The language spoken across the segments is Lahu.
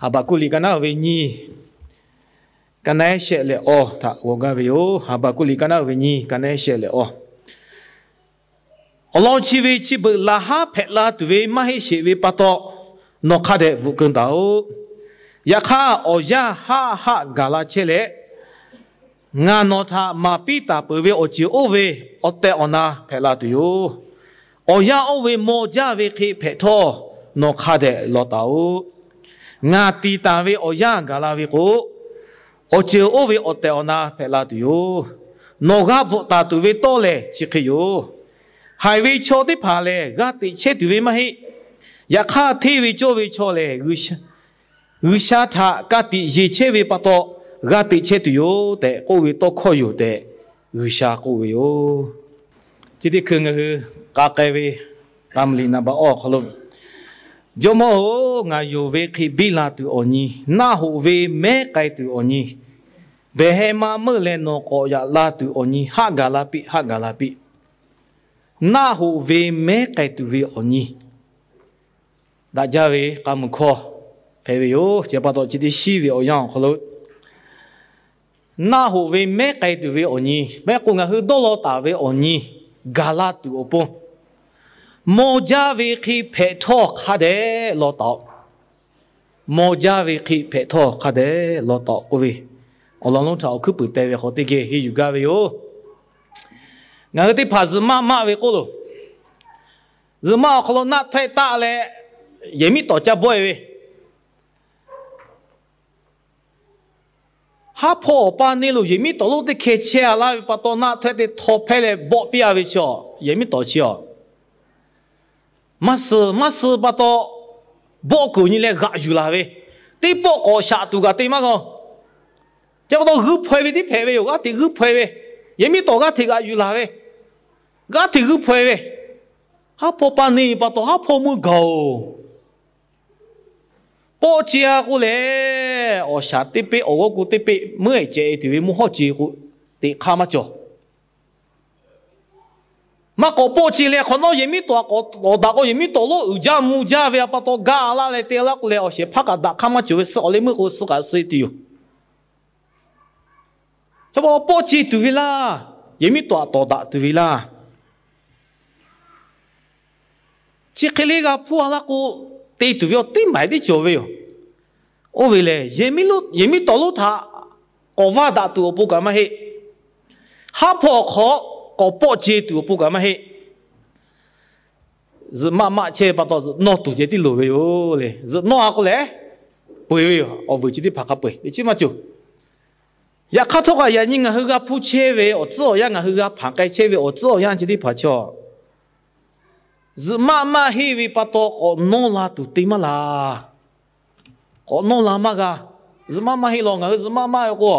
Haˍbaˍhkuˆ liꞈ ka naˉ uiˍ ve nyiˇ, ka naˉ shehˆ leh awˇ htaꞈ g'aw gaˇ ve yoˬ. Haˍbaˍhkuˆ liꞈ ka naˉ uiˍ ve nyiˇ, ka naˉ shehˆ leh awˇ. Awˬ lawn chi ve chi beuꞈ laꞈ haˉ hpehꞈ la tuˬ ve maˇ heˆ sheˍ ve pa taw, nawˬ hk'a dehꞈ bvuhꞈ keu taˍ-oꞈ. Yaꞈ hk'aˇ, awˬ yanˇ haˆ haˆ gaˬ la chehˇ leh, ngaˬ nawˬ htaꞈ maˍ piˇ taˍ peuˬ ve awˬ ceuˬ oˇ ve awˬ tehˬ awˬ na hpehꞈ la tuˬ yoˬ. Awˬ yanˇ oˇ ve maw jaˇ ve hk'e hpehꞈ htawˇ, nawˬ hk'a dehꞈ law taˍ-oꞈ. Ngaˬ tiˍ taˍ ve awˬ yanˇ gaˬ la ve k'o, awˬ ceuˬ oˇ ve awˬ tehˬ awˬ na hpehꞈ la tuˬ yoˬ. Nawˬ g'a bvuhꞈ taˍ tuˬ ve tawˇ lehˬ chi hk'e yoˬ. Haiˬ ve chaw teˇ hpaˍ lehˬ, g'a teꞈ chehˇ tuˬ ve maˇ heˆ. Yaꞈ hk'aˇ, hteˇ ve cawˇ ve chaw lehˬ, G'uiˬsha htaꞈ ka tiꞈ yeˬ chehˇ ve pa taw, g'a teꞈ chehˇ tuˬ yoˬ tehꞈ k'oˆ ve tawˇ hkawˇ yoˬ tehꞈ, G'uiˬsha k'oˆ ve yoˬ. Chi teˇ hkui ngaˬ hui k'a k'ai ve k'a mvuh liꞈ naˍ baꞈ awˇ awˬ hk'aw lo, Jawˇmawˇ-oˬ, ngaˬ yonˍ ve hk'e biˇ la tuˬ awˬ nyi, naˆ hoꞈ ve mehˉ k'ai tuˬ awˬ nyi, behˬ heh ma meuˆ leh nawˬ k'awꞈ yaꞈ la tuˬ awˬ nyi, haˆ gaˬ la piˇ, haˆ gaˬ la piˇ. Naˆ hoꞈ ve mehˉ k'ai tuˬ ve awˬ nyi, daꞈ jaˇ ve k'a mvuh hkawˇ hpehꞈ ve yoˬ. Chi pa taw, chi teˇ shiˉ ve awˬ yanˇ awˬ hk'aw lo, naˆ hoꞈ ve mehˉ k'ai tuˬ ve awˬ nyi, mehˆ k'o ngaˬ hui dawˇ law taˍ ve awˬ nyi gaˬ la tuˬ awˬ pon, maw jaˇ ve hk'e hpehꞈ htawˇ hk'a dehꞈ law taˍ-oꞈ. Maw jaˇ ve hk'e hpehꞈ htawˇ hk'a dehꞈ law taˍ-oꞈ k'oˆ ve, awˬ lawn lonˉ htaꞈ awˬ hkuiˉ puiˍ teh ve hk'aw teˇ geh henˇ yuˬ gaˇ ve yoˬ. Ngaˬ hui teˇ hpaˍ zuhꞈ maˆ maˆ ve k'oˆ loˬ. Zuhꞈ maˆ awˬ hk'aw lo naˆ htawehˇ taˆ leh, yehˬ miˉ tawˍ ca bawˆ-e ve, haˉ hpawˇ awˬ pa neˇ lo yehˬ miˉ tawˍ lonˉ teˇ hkeh chehˇ-a laˇ ve pa taw, naˆ htawehˇ te htaw hpehˇ leh bawˆ piˇ-a ve chi, yehˬ miˉ tawˍ chi-a, maˇ suh maˇ suh pa taw, bawˆ kuiˬ nyi leh g'aꞈ yuˬ laˬ ve, teˇ pawˆ k'awꞈ shaꞈ tuˬ kaꞈ te maˇ g'a. Chi pa taw g'uiˇ hpaw-e ve tiˉ hpehꞈ ve yoˬ. G'aˇ hteꞈ g'uiˇ hpaw-e ve, yehˬ miˉ tawˍ g'aˇ hteꞈ g'aꞈ yuˬ laˬ ve, g'aˇ hteꞈ g'uiˇ hpaw-e ve, haˉ hpawˇ pa neˇ pa taw haˉ hpawˇ meuˇ gaˬ-oˬ. Pawˆ ce-a k'o lehˬ, awˬ shaˍ teˇ peˆ awˬ g'awˇ ku teˇ peˆ meuˇ-e ceh-e tuˬ ve mvuhˇ hawˉ ce k'o, teꞈ hk'aˇ maˇ cawˬ. Maˇ k'awꞈ pawˆ ce leh hk'awꞈ nawˉ yehˬ miˉ tawˍ k'awꞈ tawˍ daꞈ k'o, yehˬ miˉ tawˍ lonˉ uiˍ jaˇ mvuh jaˇ ve pa taw, gaˇ laˇ leh te laˇ k'o leh, awˬ shehˍ hpaˇ kaꞈ daꞈ hk'aˇ maˇ cawˬ ve, suh k'awꞈ leh meuˇ k'o suh kaꞈ suh-e tuˬ yoˬ. Chi pa taw pawˆ ce tuˬ ve laˇ, yehˬ miˉ tawˍ tawˍ daꞈ tuˬ ve laˇ, chi hk'e le g'a hpuˇ-a laˇ k'o, te tuˬ ve awˬ teˇ maˬ tiˉ cawˬ ve yoˬ. Oˇ ve lehˬ, yehˬ miˉ tawˍ lonˉ htaꞈ k'awꞈ vaˇ daꞈ tuˬ awˬ pon kaꞈ maˇ heˆ. Haˉ hpawˇ awˬ hk'aw k'awꞈ pawˆ ce tuˬ awˬ pon kaꞈ maˇ heˆ. Zuhꞈ maˆ maˆ chehˇ ve pa taw, zuhꞈ nawˇ tuˬ ceh tiˉ loˍ ve yoˬ le. Zuhꞈ nawˇ-a k'o lehˬ, peu-eˬ ve yoˬ. Awˬ vuiˬ chi teˇ hpaˍ hk'a peu-eˬ ve chi maˇ cawˬ. Yaꞈ hk'aˇ htawˇ kaꞈ yaꞈ nyi ngaˬ hui g'a hpuˇ chehˇ ve awˬ tcuhˉ awˬ yanˇ, ngaˬ hui g'a hpanˍ k'ai chehˇ ve awˬ tcuhˉ awˬ yanˇ chi teˇ hpaˍ chaw, zuhꞈ maˆ maˆ henˇ ve pa taw k'awꞈ nawˇ la tuˬ te maˇ laˬ. K'awꞈ nawˇ la maˇ g'a. Zuhꞈ maˆ maˆ henˇ law ngaˬ hui zuhꞈ maˆ maˆ ve k'o,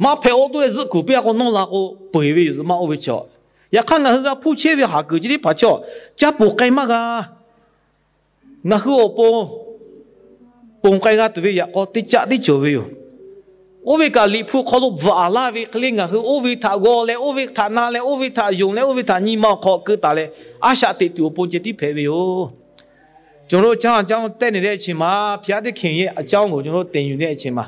maˇ hpehꞈ-o tuˬ leh zuhꞈ kuˬ piˇ-a k'o nawˇ la k'o peu-eˬ ve yoˬ. Zuhꞈ maˆ oˇ ve chaw, yaꞈ hk'aˇ ngaˬ hui g'a hpuˇ chehˇ ve haˍ kuiˬ chi teˇ hpaˍ chaw, ca ponˬ k'ai maˇ g'a. Ngaˬ hui awˬ pon ponˬ k'ai g'a tuˬ ve yaꞈ k'aw teˇ caˆ tiˉ cawˬ ve yoˬ. Oˇ ve kaꞈ Liꞈ hpu hk'aw lo bvuhꞈ-a laˇ ve hk'e le, ngaˬ hui oˇ ve htaꞈ g'aw leh, oˇ ve htaꞈ na leh, oˇ ve htaꞈ yonˍ leh, oˇ ve htaꞈ nyi ma awˬ hk'aw keu taˍ leh, a shaꞈ teꞈ tuˬ awˬ pon ceh tiˉ hpehꞈ ve yoˬ. ကျွန်တော်တို့ အကြောင်းအကြောင်း တက်နေတဲ့အချိန်မှာ ဘုရားသခင်ရဲ့အကြောင်းကို ကျွန်တော်တို့ သင်ယူတဲ့အချိန်မှာ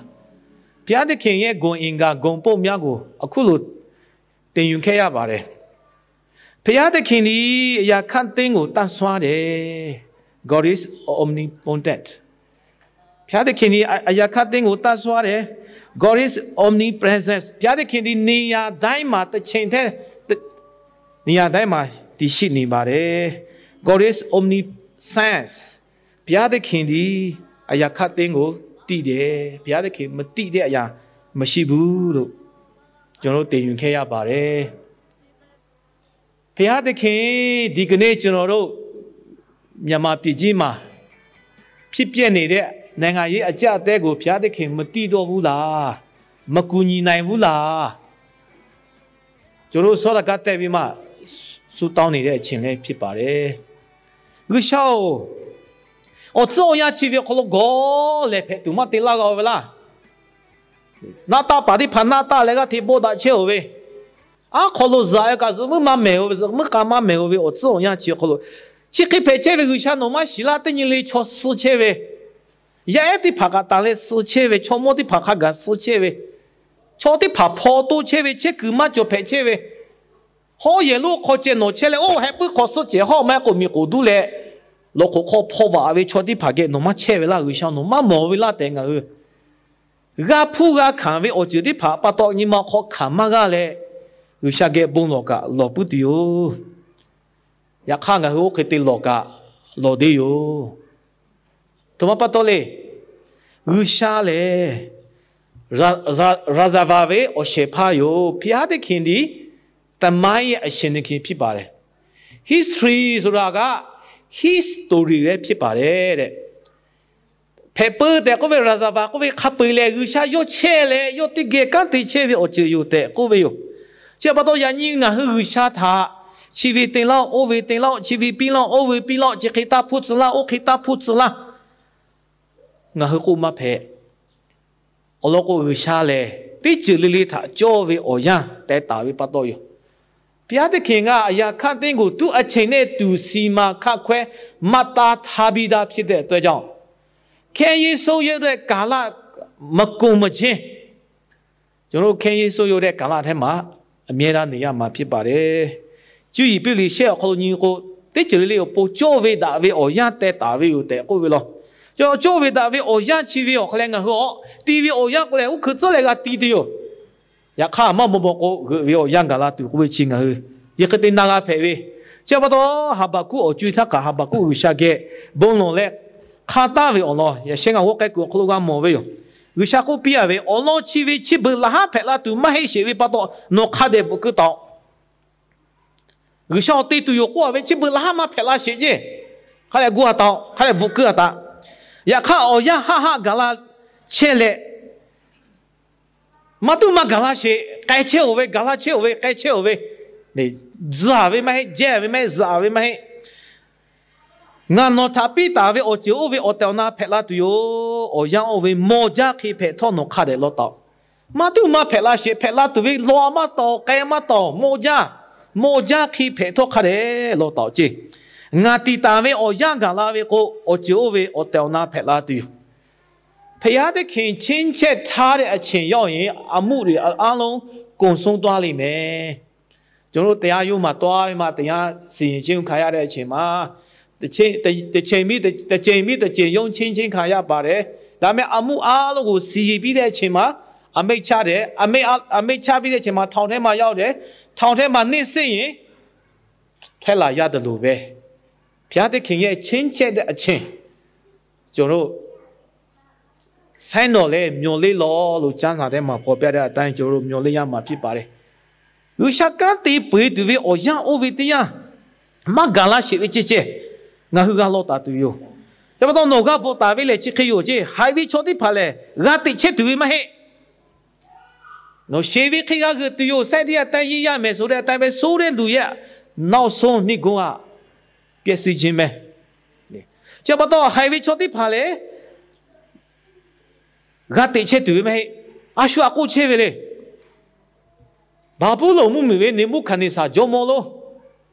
ဘုရားသခင်ရဲ့ ဂုဏ်အင်္ဂါ ဂုဏ်ပုဒ်များကို အခုလို သင်ယူခဲ့ရပါတယ်။ ဘုရားသခင်သည် အရာခပ်သိမ်းကို တတ်စွမ်းတယ်။ God is omnipotent. ဘုရားသခင်သည် အ- အရာခပ်သိမ်းကို တတ်စွမ်းတယ်။ God is omnipresent. ဘုရားသခင်သည် နေရာတိုင်းမှာ တစ်ချိန်တည်း တစ်- နေရာတိုင်းမှာ တည်ရှိနေပါတယ်။ God is omniscience. ဘုရားသခင်သည် အရာခပ်သိမ်းကို သိတယ်။ ဘုရားသခင် မသိတဲ့အရာ မရှိဘူးလို့ ကျွန်တော်တို့ သင်ယူခဲ့ရပါတယ်။ ဘုရားသခင် ဒီကနေ့ ကျွန်တော်တို့ မြန်မာပြည်ကြီးမှာ ဖြစ်ပျက်နေတဲ့ နိုင်ငံရေးအကျပ်အတည်းကို ဘုရားသခင် မသိတော့ဘူးလား။ မကူညီနိုင်ဘူးလား။ ကျွန်တော်တို့ စောဒကတက်ပြီးမှ ဆုတောင်းနေတဲ့အချိန်လည်း ဖြစ်ပါတယ်။ G'uiˬsha-oˬ, awˬ tcuhˉ awˬ yanˇ chi ve awˬ hk'aw lo gawˬ lehˬ hpehꞈ tuˬ maˇ te laˇ g'a-oˬ ve laˇ. Naˆ taˆ paˍ teˇ hpaˍ naˆ taˆ leh g'aˇ hteꞈ bawˆ daꞈ chehˇ-oˬ ve, aˉ hk'aw lo zuhꞈ-e kaꞈ zuhꞈ muiˉ maˇ mehˍ-oˬ ve, zuhꞈ muiˉ k'a maˇ mehˍ-oˬ ve awˬ tcuhˉ awˬ yanˇ chi awˬ hk'aw lo, chi hk'e hpehꞈ chehˇ ve G'uiˬsha nawˬ maˇ shiˍ laˇ, teˇ nyi le chaw suh chehˇ ve, Yaˇ ehˉ teˇ hpaˍ kaꞈ tanˬ leh suh chehˇ ve, chaw mawˇ teˇ hpaˍ hk'a gaˬ suh chehˇ ve, chaw teˇ hpaˍ hpaw toˆ chehˇ ve, chehˇ kuiˬ maˇ cawˬ hpehꞈ chehˇ ve, hawˉ yehˬ lonˉ hk'aw ceh nawˬ chehˇ leh, oˇ heh puiˉ hk'aw suhˉ cehˬ hawˉ maˇ k'oˆ miˬ k'oˍ duˉ leh, lawˬ hk'oꞈ hk'aw hpaw vaꞈ ve chaw teˇ hpaˍ geh nawˬ maˇ chehˇ ve laˇ. G'uiˬsha nawˬ maˇ mawˬ ve laˇ tehꞈ ngaˬ hui g'aˇ hpuˇ g'aˇ hkanˍ ve awˬ ceuˬ teˇ hpaˍ pa taw nyi ma hk'aw hkanˍ maˇ g'aˇ leh, G'uiˬsha geh bon lawˬ kaꞈ lawˬ puiˉ tuˬ yoˬ. Yaꞈ hk'aˇ, ngaˬ hui oˇ hk'e te lawˬ kaꞈ lawˬ deˇ yoˬ. Aˬ htoꞈ ma pa taw le, G'uiˬsha lehˬ ရာဇဝင် ve awˬ shehˍ hpaˇ yoˬ. ဘုရားသခင်သည် သမိုင်းရဲ့ အရှင်သခင်ဖြစ်ပါတယ်. History ဆိုတာက history ပဲဖြစ်ပါတယ်တဲ့. Hpehꞈ peuˬ tehꞈ k'oˆ ve ရာဇဝင် k'oˆ ve hk'a peu-eˬ lehˬ, G'uiˬsha yawˇ chehˇ leh yawˇ teˇ geh kanˉ te chehˇ ve awˬ ceuˬ yoˬ tehꞈ k'oˆ ve yoˬ. Chi pa taw yaꞈ nyi ngaˬ hui G'uiˬsha htaꞈ chi ve te laˇ-oˆ, oˇ ve te laˇ-oˆ, chi ve piˇ laˇ-oˆ, oˇ ve piˇ laˇ-oˆ, chi hk'e taˇ hpuˇ tcuh laˇ, oˇ hk'e taˇ hpuˇ tcuh laˇ, ngaˬ hui k'oˆ maˇ hpehꞈ. Awˬ lawn k'o, G'uiˬsha lehˬ teˇ ceuˬ le le htaꞈ cawˇ ve awˬ yanˇ teh taˍ ve pa taw yoˬ. ဘုရားသခင်က အရာခပ်သိမ်းကို သူ့အချိန်နဲ့သူ စီမံခန့်ခွဲမှတ်သားထားပြီးသား ဖြစ်တဲ့အတွက်ကြောင့် ခဲယဉ်းဆုံးယုတ်တဲ့ ကာလမကုန်မချင်း ကျွန်တော်တို့ ခဲယဉ်းဆုံးယုတ်တဲ့ ကာလထဲမှာ အမြဲတမ်း နေရမှာ ဖြစ်ပါတယ်. Cuˇ yiˍ piˇ liꞈ shehˆ awˬ hk'aw lo nyi k'o, teˇ ceuˬ le le awˬ pon cawˇ ve daꞈ ve awˬ yanˇ teh taˍ ve yoˬ tehꞈ k'oˆ ve law. Cawˇ cawˇ ve daꞈ ve awˬ yanˇ chi ve awˬ hk'aw leh ngaˬ hui awˬ ti ve awˬ yanˇ k'o lehˬ, uˉ hkeuꞈ tcuhˉ leh g'a ti te yoˬ. Yaꞈ hk'aˇ, maˇ maw maw k'o, g'euꞈ ve awˬ yanˇ gaˬ la tuˬ k'oˆ ve chi ngaˬ hui yehˬ hk'e te na g'a hpehꞈ ve. Chi pa taw, Haˍbaˍkuˆ awˬ co-e htaˇ kaꞈ Haˍbaˍkuˆ G'uiˬsha geh bon lawˬ leh hk'a taˍ ve awˬ lawn yaꞈ shehˉ ngaˬ g'awˇ k'ai kuiˬ awˬ hk'aw lo g'a mawˬ ve yoˬ. G'uiˬsha k'oˆ piˇ-a ve, Awˬ lawn chi ve chi beuꞈ laˬ haˉ hpehꞈ la tuˬ maˇ heˆ sheˍ ve pa taw, nawˬ hk'a dehꞈ bvuhꞈ keu taˍ-oꞈ. G'uiˬsha awˬ te tuˬ yoˬ k'oˆ-a ve, chi beuꞈ laˬ haˉ maˇ hpehꞈ la sheˍ ceˇ. Hk'a dehꞈ gu-a taˍ-oꞈ, hk'a dehꞈ bvuhꞈ keu-a taˍ. Yaꞈ hk'aˇ, awˬ yanˇ haˆ haˆ gaˬ la chehˇ leh, maˇ tuˉ maˇ gaˬ la sheˍ, k'ai chehˇ-oˬ ve, gaˬ la chehˇ-oˬ ve, k'ai chehˇ-oˬ ve, zuhꞈ ve maˇ heˆ, jehˇ ve maˇ heˆ, zuhꞈ ve maˇ heˆ. Ngaˬ nawˬ htaꞈ piˇ taˍ ve awˬ ceuˬ oˇ ve awˬ tehˬ awˬ na hpehꞈ la tuˬ yoˬ. Awˬ yanˇ oˇ ve mawˇ jaˇ hk'e hpehꞈ htawˇ nawˬ hk'a dehꞈ law taˍ-oꞈ. Maˇ tuˉ maˇ hpehꞈ la sheˍ, hpehꞈ la tuˬ ve law-a maˇ taˍ-oꞈ, k'ai maˇ taˍ-oꞈ, mawˇ jaˇ, mawˇ jaˇ hk'e hpehꞈ htawˇ hk'a dehꞈ law taˍ-oꞈ ceˇ. Ngaˬ tiˍ taˍ ve awˬ yanˇ gaˬ la ve k'o, awˬ ceuˬ oˇ ve awˬ tehˬ awˬ na hpehꞈ la tuˬ yoˬ. ဘုရားသခင် ချိန်းချက်ထားတဲ့အချိန်ရောက်ရင် အမှုတွေအားလုံး ကုန်ဆုံးသွားလိမ့်မယ်. ကျွန်တော်တို့ တရားရုံးမှာ သွားပြီးမှ တရားစီရင်ခြင်း ခံရတဲ့အချိန်မှာ တစ်ချိန်၊ တစ်ချိန်ပြီး၊ တစ်ချိန်ပြီး တစ်ချိန် ရုံးချိန်းခြင်း ခံရပါတယ်။ ဒါပေမဲ့ အမှုအားလုံးကို စီရင်ပြီးတဲ့အချိန်မှာ အမိန့်ချတယ်။ အမိန့်၊ အမိန့်ချပြီးတဲ့အချိန်မှာ ထောင်ထဲမှာ ရောက်တယ်။ ထောင်ထဲမှာ နှစ်ဆစ်ရင် ထွက်လာရတယ်လို့ပဲ ဘုရားသခင်ရဲ့ ချိန်းချက်တဲ့အချိန် ကျွန်တော်တို့ ဆိုင်းတော်လဲမျှော်လင့်လော့လို့ ကျမ်းစာထဲမှာ ဖော်ပြတဲ့အတိုင်း ကျွန်တော်တို့ မျှော်လင့်ရမှာ ဖြစ်ပါတယ်။ G'uiˬsha kanˉ te peuˬ tuˬ ve awˬ yanˇ oˇ ve teˇ yanˇ maˇ gaˬ la sheˍ ve ceh ceh, ngaˬ hui g'a law taˍ tuˬ yoˬ. Chi pa taw nawˬ g'a bvuhꞈ taˍ ve lehˬ chi hk'e yoˬ ceˇ. Haiˬ ve chaw teˇ hpaˍ lehˬ, g'a teꞈ chehˇ tuˬ ve maˇ heˆ. Nawˬ sheˍ ve hk'e g'a g'euꞈ tuˬ yoˬ. ဆက်ပြီး အသက်ရှင်ရမယ်ဆိုတဲ့ အတိုင်းပဲ ဆိုးတဲ့လူရဲ့ နောက်ဆုံး နှစ်ကုန်က ပျက်စီးခြင်းပဲ Chi pa taw haiˬ ve chaw teˇ hpaˍ lehˬ, g'a teꞈ chehˇ tuˬ ve maˇ heˆ. A shu a k'oˆ chehˇ ve le. Baˍbuˍlonˍ mvuhˇmiˬ ve Neˍbuˆhkaˍneˍsaˍ jawˇmawˇ lo,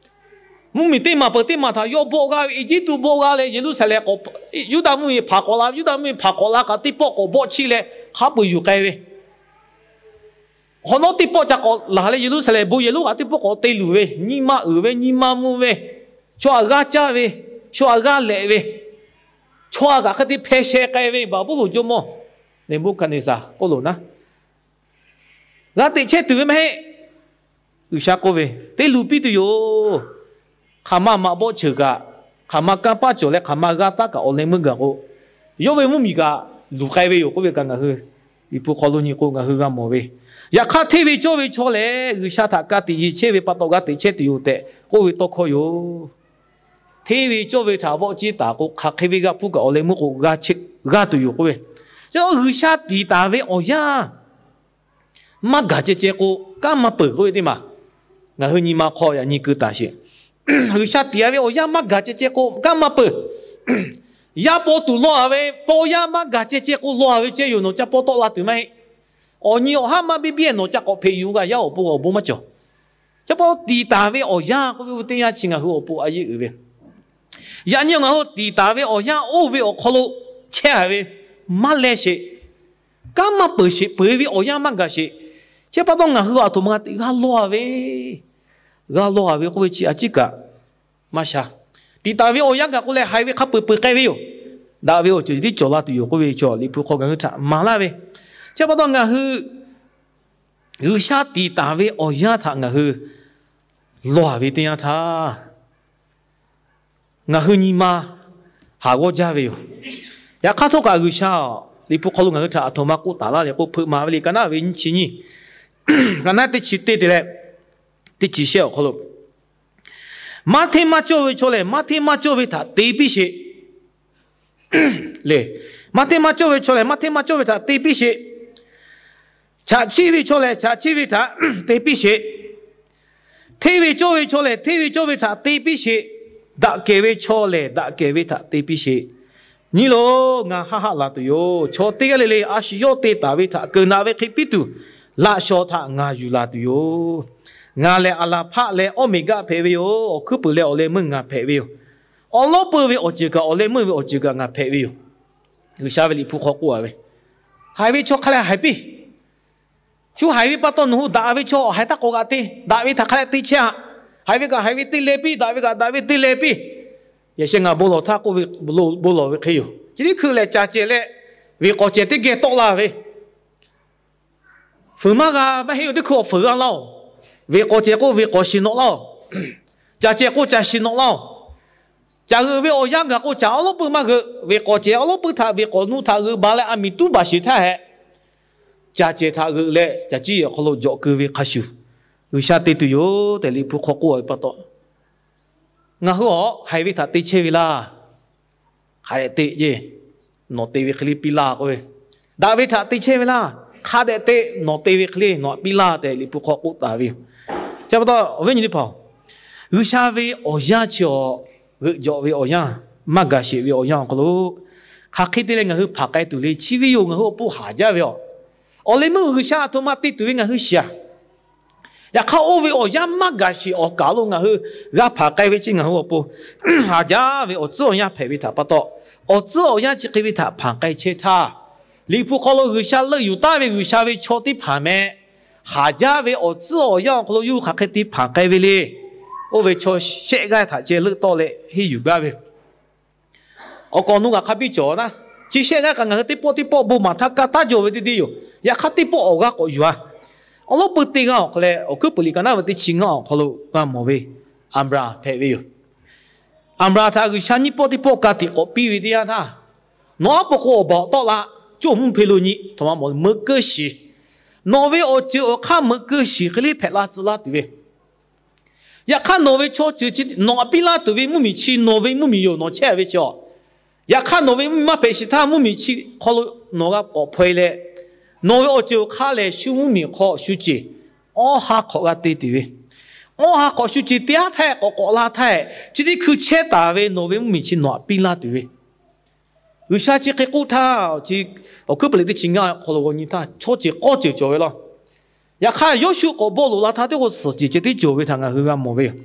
mvuhˇmiˬ teˇ maˬ peuˬ teˇ maˬ htaꞈ yawˇ bawˆ g'aˇ ve, Eˇjiˇtuꞈ bawˆ g'aˇ leh Yeˍruˆsaˍlehnˍ k'awꞈ, Yuˇdaꞈ mvuhˇmiˬ hpaˍ k'awꞈ la, Yuˇdaꞈ mvuhˇmiˬ hpaˍ k'awꞈ la kaꞈ teˇ pawˆ k'awꞈ bawˆ chiˇ leh hk'a peu-eˬ yuˬ k'ai ve, awˬ nawˉ teˇ pawˆ ca k'awꞈ laˬ leh Yeˍruˆsaˍlehnˍ bon yehˬ lonˉ kaꞈ teˇ pawˆ k'awꞈ te luˬ ve, nyi ma uiˍ ve, nyi ma mvuh ve, chaw htaꞈ g'aˇ caˇ ve, chaw htaꞈ g'aˇ lehꞈ ve, chaw htaꞈ kaꞈ hk'e te hpeh sheh k'ai ve Baˍbuˍlonˍ jawˇmawˇ Neˍbuˆhkaˍneˍsaˍ k'oˆ loˬ naˉ, g'a teꞈ chehˇ tuˬ ve maˇ heˆ. G'uiˬsha k'oˆ ve, te luˬ piˇ tuˬ yoˬ. Hk'aˬ ma maꞈ bawˆ ceuˬ kaꞈ, hk'aˬ ma kanˇ paˆ cawˬ leh hk'aˬ ma g'aˇ taˉ kaꞈ awˬ leh meuˇ gaˬ k'o, yawˇ ve mvuhˇmiˬ kaꞈ luˬ k'ai ve yoˬ k'oˆ ve kaꞈ ngaˬ hui Liꞈ hpu hk'aw lo nyi k'o ngaˬ hui g'a mawˬ ve. Yaꞈ hk'aˇ hteˇ ve cawˇ ve chaw lehˬ, G'uiˬsha htaꞈ ka tiꞈ yeˬ chehˇ ve pa taw g'a teꞈ chehˇ tuˬ yoˬ tehꞈ k'oˆ ve tawˇ hkawˇ yoˬ. Hteˇ ve cawˇ ve htaꞈ vawˆ ciˇ taˍ k'o, hk'aˬ hk'e ve g'a hpuˇ kaꞈ awˬ leh meuˇ k'o g'a tuˬ yoˬ k'oˆ ve. G'uiˬsha tiˍ taˍ ve awˬ yanˇ maˇ gaˬ ceh ceh k'o, kanˉ maˇ peuˬ k'oˆ ve teˇ maˬ, ngaˬ hui nyi ma hk'aw yaꞈ nyi keu taˍ sheˍ. G'uiˬsha tiˍ-a ve awˬ yanˇ maˇ gaˬ ceh ceh k'o, kanˉ maˇ peuˬ. Yaˇ paw tuˬ law-a ve paw yaˇ maˇ gaˬ ceh ceh k'o, law-a ve ceh yoˬ. Nawˬ ca paw tawˆ la tuˬ maˇ heˆ. Awˬ nyi awˬ haˉ maˇ biˇ biˇ-e, nawˬ ca k'awꞈ hpeꞈ yuˬ kaꞈ yaˇ awˬ pon awˬ bon maˇ cawˬ. Chi pa taw tiˍ taˍ ve awˬ yanˇ k'oˆ ve teˇ yanˇ chi ngaˬ hui awˬ pon a yeˇ uiˍ ve, yaꞈ nyi ngaˬ hui tiˍ taˍ ve awˬ yanˇ oˇ ve awˬ hk'aw lo chehˇ-a ve maˇ leh sheˍ, kanˉ maˇ peuˬ sheˍ, peuˬ ve awˬ yanˇ maˇ gaˬ sheˍ. Chi pa taw ngaˬ hui aˬ htoꞈ ma g'a te g'a lawˇ a ve, g'a lawˇ a ve k'oˆ ve chi a ciˉ kaꞈ maˇ sha. Tiꞈ taˍ ve awˬ yanˇ gaˬ k'o leh haiˬ ve hk'a peu-eˬ peuˬ k'ai ve yoˬ. Daꞈ ve awˬ ceuˬ tiˉ cawˬ la tuˬ yoˬ k'oˆ ve chaw Liꞈ hpu hk'aw ngaˬ hui htaꞈ maˍ laˇ ve. Chi pa taw ngaˬ hui G'uiˬsha tiꞈ taˍ ve awˬ yanˇ htaꞈ ngaˬ hui lawˇ a ve teˇ yanˇ htaˇ, ngaˬ hui nyi ma haˍ g'awˇ jaˇ ve yoˬ. Yaꞈ hk'aˇ htawˇ kaꞈ G'uiˬsha Liꞈ hpu hk'aw lo ngaˬ hui htaꞈ aˬ htoꞈ ma k'oˆ taˍ laˇ leh k'oˆ hpeuꞈ maˍ ve le, ka naˉ ve nyiˇ chi nyiˇ, ka naˉ teˇ chi teˇ te leh teˇ chi shehˆ awˬ hk'aw lo, maˇ hteˇ maˇ cawˇ ve chaw lehˬ, maˇ hteˇ maˇ cawˇ ve htaꞈ te piˇ sheˍ le. Maˇ hteˇ maˇ cawˇ ve chaw lehˬ, maˇ hteˇ maˇ cawˇ ve htaꞈ te piˇ sheˍ. Chaꞈ chiˆ ve chaw lehˬ, chaꞈ chiˆ ve htaꞈ te piˇ sheˍ. Hteˇ ve cawˇ ve chaw lehˬ, hteˇ ve cawˇ ve htaꞈ te piˇ sheˍ. Daꞈ kehˬ ve chaw lehˬ, daꞈ kehˬ ve htaꞈ te piˇ sheˍ. Nyi loˬ, ngaˬ haˆ haˆ la tuˬ yoˬ. Chaw teˇ g'aˇ le le a shu yawˇ te taˍ ve htaꞈ keunˍ naꞈ ve hk'e piˇ tuˬ, laꞈ shawˍ htaꞈ ngaˬ yuˬ la tuˬ yoˬ. Ngaˬ lehˬ Aˍlaˍhpaˆ leh Awˇmeˍgaˆ hpehꞈ ve yoˬ. Awˬ hkuiˉ puiˍ leh awˬ leh meuˇ ngaˬ hpehꞈ ve yoˬ. Awˬ lawˉ peuˇ ve awˬ ceuˬ kaꞈ, awˬ leh meuˇ ve awˬ ceuˬ kaꞈ ngaˬ hpehꞈ ve yoˬ. G'uiˬsha ve Liꞈ hpu hk'aw k'oˆ a ve, haiˬ ve chaw hk'a leh haiˬ piˇ. Shu haiˬ ve pa taw nawˬ hui daꞈ ve chaw awˬ haiˬ htaˇ k'awꞈ g'aꞈ te, daꞈ ve htaꞈ hk'a leh te chehˇ a. Haiˬ ve kaꞈ haiˬ ve te leh piˇ, daꞈ ve kaꞈ daꞈ ve te leh piˇ. Yaꞈ sheh ngaˬ bon lawˬ htaˇ k'oˆ ve, bon lawˬ ve hk'e yoˬ. Chi teˇ hkui lehˬ caˬ cehˬ leh, veˬ k'awˍ cehˬ teˇ geh tawˆ la ve, fuiˍ maˇ g'a maˇ heˆ. Teˇ hkui awˬ fuiˍ g'a laˇ-oˬ. Veˬ k'awˍ cehˬ k'o veˬ k'awˍ shiˍ nawꞈ laˇ-oˬ. Caˬ cehˬ k'o caˬ shiˍ nawꞈ laˇ-oˬ. Caˬ g'euꞈ ve awˬ yanˇ gaˬ k'o caˬ awˉ lawˉ peuˇ maˇ g'euꞈ. Veˬ k'awˍ cehˬ awˉ lawˉ peuˇ htaꞈ veˬ k'awˍ nu htaꞈ g'euꞈ baˬ leh a miˍ tuˉ baˬ sheˍ htaˇ hehꞈ, caˬ cehˬ htaꞈ g'euꞈ leh caˬ ciˇ awˬ hk'aw lo jawꞈ keu ve hk'a shuˍ, G'uiˬsha te tuˬ yoˬ tehꞈ Liꞈ hpu hk'aw k'oˆ a ve pa taw, ngaˬ hui awˬ haiˬ ve htaꞈ te chehˇ ve laˇ. Hk'a dehꞈ te ceˇ, nawˬ te ve hk'e le piˇ laˇ k'oˆ ve, daꞈ ve htaꞈ te chehˇ ve laˇ. Hk'a dehꞈ te, nawˬ te ve hk'e le nawˬ htaꞈ piˇ laˇ tehꞈ Liꞈ hpu hk'aw k'oˆ taˍ ve yoˬ. Chi pa taw awˬ viˉ nyi teˇ hpaˍ-oˬ, G'uiˬsha ve awˬ yanˇ chi awˬ g'euꞈ jawꞈ ve awˬ yanˇ, maˇ gaˬ sheˍ ve awˬ yanˇ awˬ hk'aw lo, hk'aˬ hk'e te leh ngaˬ hui hpanˍ k'ai tuˬ le. Chi ve yoˬ, ngaˬ hui awˬ pon haˍ jaˇ ve yoˬ. Awˬ leh meuˇ G'uiˬsha aˬ htoꞈ ma te tuˬ ve ngaˬ hui shiˍ a. Yaꞈ hk'aˇ oˇ ve awˬ yanˇ maˇ gaˬ sheˍ awˬ kaˬ lo ngaˬ hui g'a hpanˍ k'ai ve chi ngaˬ hui awˬ pon haˍ jaˇ ve awˬ tcuhˉ awˬ yanˇ hpehꞈ ve htaꞈ pa taw, awˬ tcuhˉ awˬ yanˇ chi hk'e ve htaꞈ hpanˍ k'ai chehˇ htaˇ, Liꞈ hpu hk'aw lo G'uiˬsha leuˆ yuˬ taˍ ve G'uiˬsha ve chaw teˇ hpaˍ meh, haˍ jaˇ ve awˬ tcuhˉ awˬ yanˇ awˬ hk'aw lo yawˇ hui hk'aˬ hk'e te hpanˍ k'ai ve le. Oˇ ve chaw shehˆ g'aˇ htaꞈ ceh leuˆ tawˆ leh henˇ yuˬ gaˇ ve awˬ k'awꞈ nu g'aꞈ hk'a biˇ cawˬ naˉ, chi shehˆ g'aˇ kaꞈ ngaˬ hui teˇ pawˆ teˇ pawˆ bon maˍ htaˇ ka taˉ jaw ve teˇ deˇ yoˬ. Yaꞈ hk'aˇ teˇ pawˆ awˬ g'aˇ k'awꞈ yuˬ a. Awˬ lawˉ peuˇ teˇ g'aˇ awˬ hk'aw leh awˬ hkuiˉ puiˍ liꞈ ka naˉ ve teˇ chi ngaˇ awˬ hk'aw lo g'a mawˬ ve, Aˍbraˍhanˍ hpehꞈ ve yoˬ. Aˍbraˍhanˍ htaꞈ G'uiˬsha nyiˇ pawˆ teˇ pawˆ ka tiꞈ k'awꞈ piˇ ve teˇ yanˇ htaˇ, nawˬ aˉ po k'o awˬ baˬ awˬ tawˆ la, coˇ mvuhˇ hpe lo nyi htaꞈ ma mawˬ meuꞈ keuˇ shiˍ, nawˬ ve awˬ ceuˬ awˬ hk'aˇ meuꞈ keuˇ shiˍ hk'e le hpehꞈ la tcuh laˇ tuˬ ve, yaꞈ hk'aˇ nawˬ ve chaw ceuˬ chi nawˬ htaꞈ piˇ laˇ tuˬ ve mvuhˇmiˬ chi nawˬ ve mvuhˇmiˬ yoˬ, nawˬ chehˇ ve chi a. Yaꞈ hk'aˇ nawˬ ve mvuhˇmiˬ maˇ hpehꞈ shiˍ htaˇ mvuhˇmiˬ chi hk'aw lo nawˬ g'a k'awꞈ hpaw e leh, nawˬ ve awˬ ceuˬ awˬ hk'aˇ lehˬ shu mvuhˇmiˬ hk'aw shu ceˬ awˇ ha hk'awꞈ g'a te tuˬ ve, awˇ ha hk'awꞈ shu ceˬ te aˉ htaˇ k'awꞈ k'awꞈ la htaˇ, chi teˇ hkui chehˇ taˍ ve nawˬ ve mvuhˇmiˬ chi nawˬ htaꞈ piˇ laˇ tuˬ ve, G'uiˬsha chi hk'e k'oˆ htaˇ, awˬ hkuiˉ puiˍ liꞈ teˇ chi ngaˇ awˬ hk'aw lo g'aw nyi htaˇ chaw ceˬ k'awˇ ceuˬ cawˬ ve law. Yaꞈ hk'aˇ Yoˇshuˆ k'awꞈ bawˆ loꞈ la htaˇ teˇ k'o suhˍ ceˬ ceh tiˉ cawˬ ve htaꞈ ngaˬ hui g'a mawˬ ve yoˬ.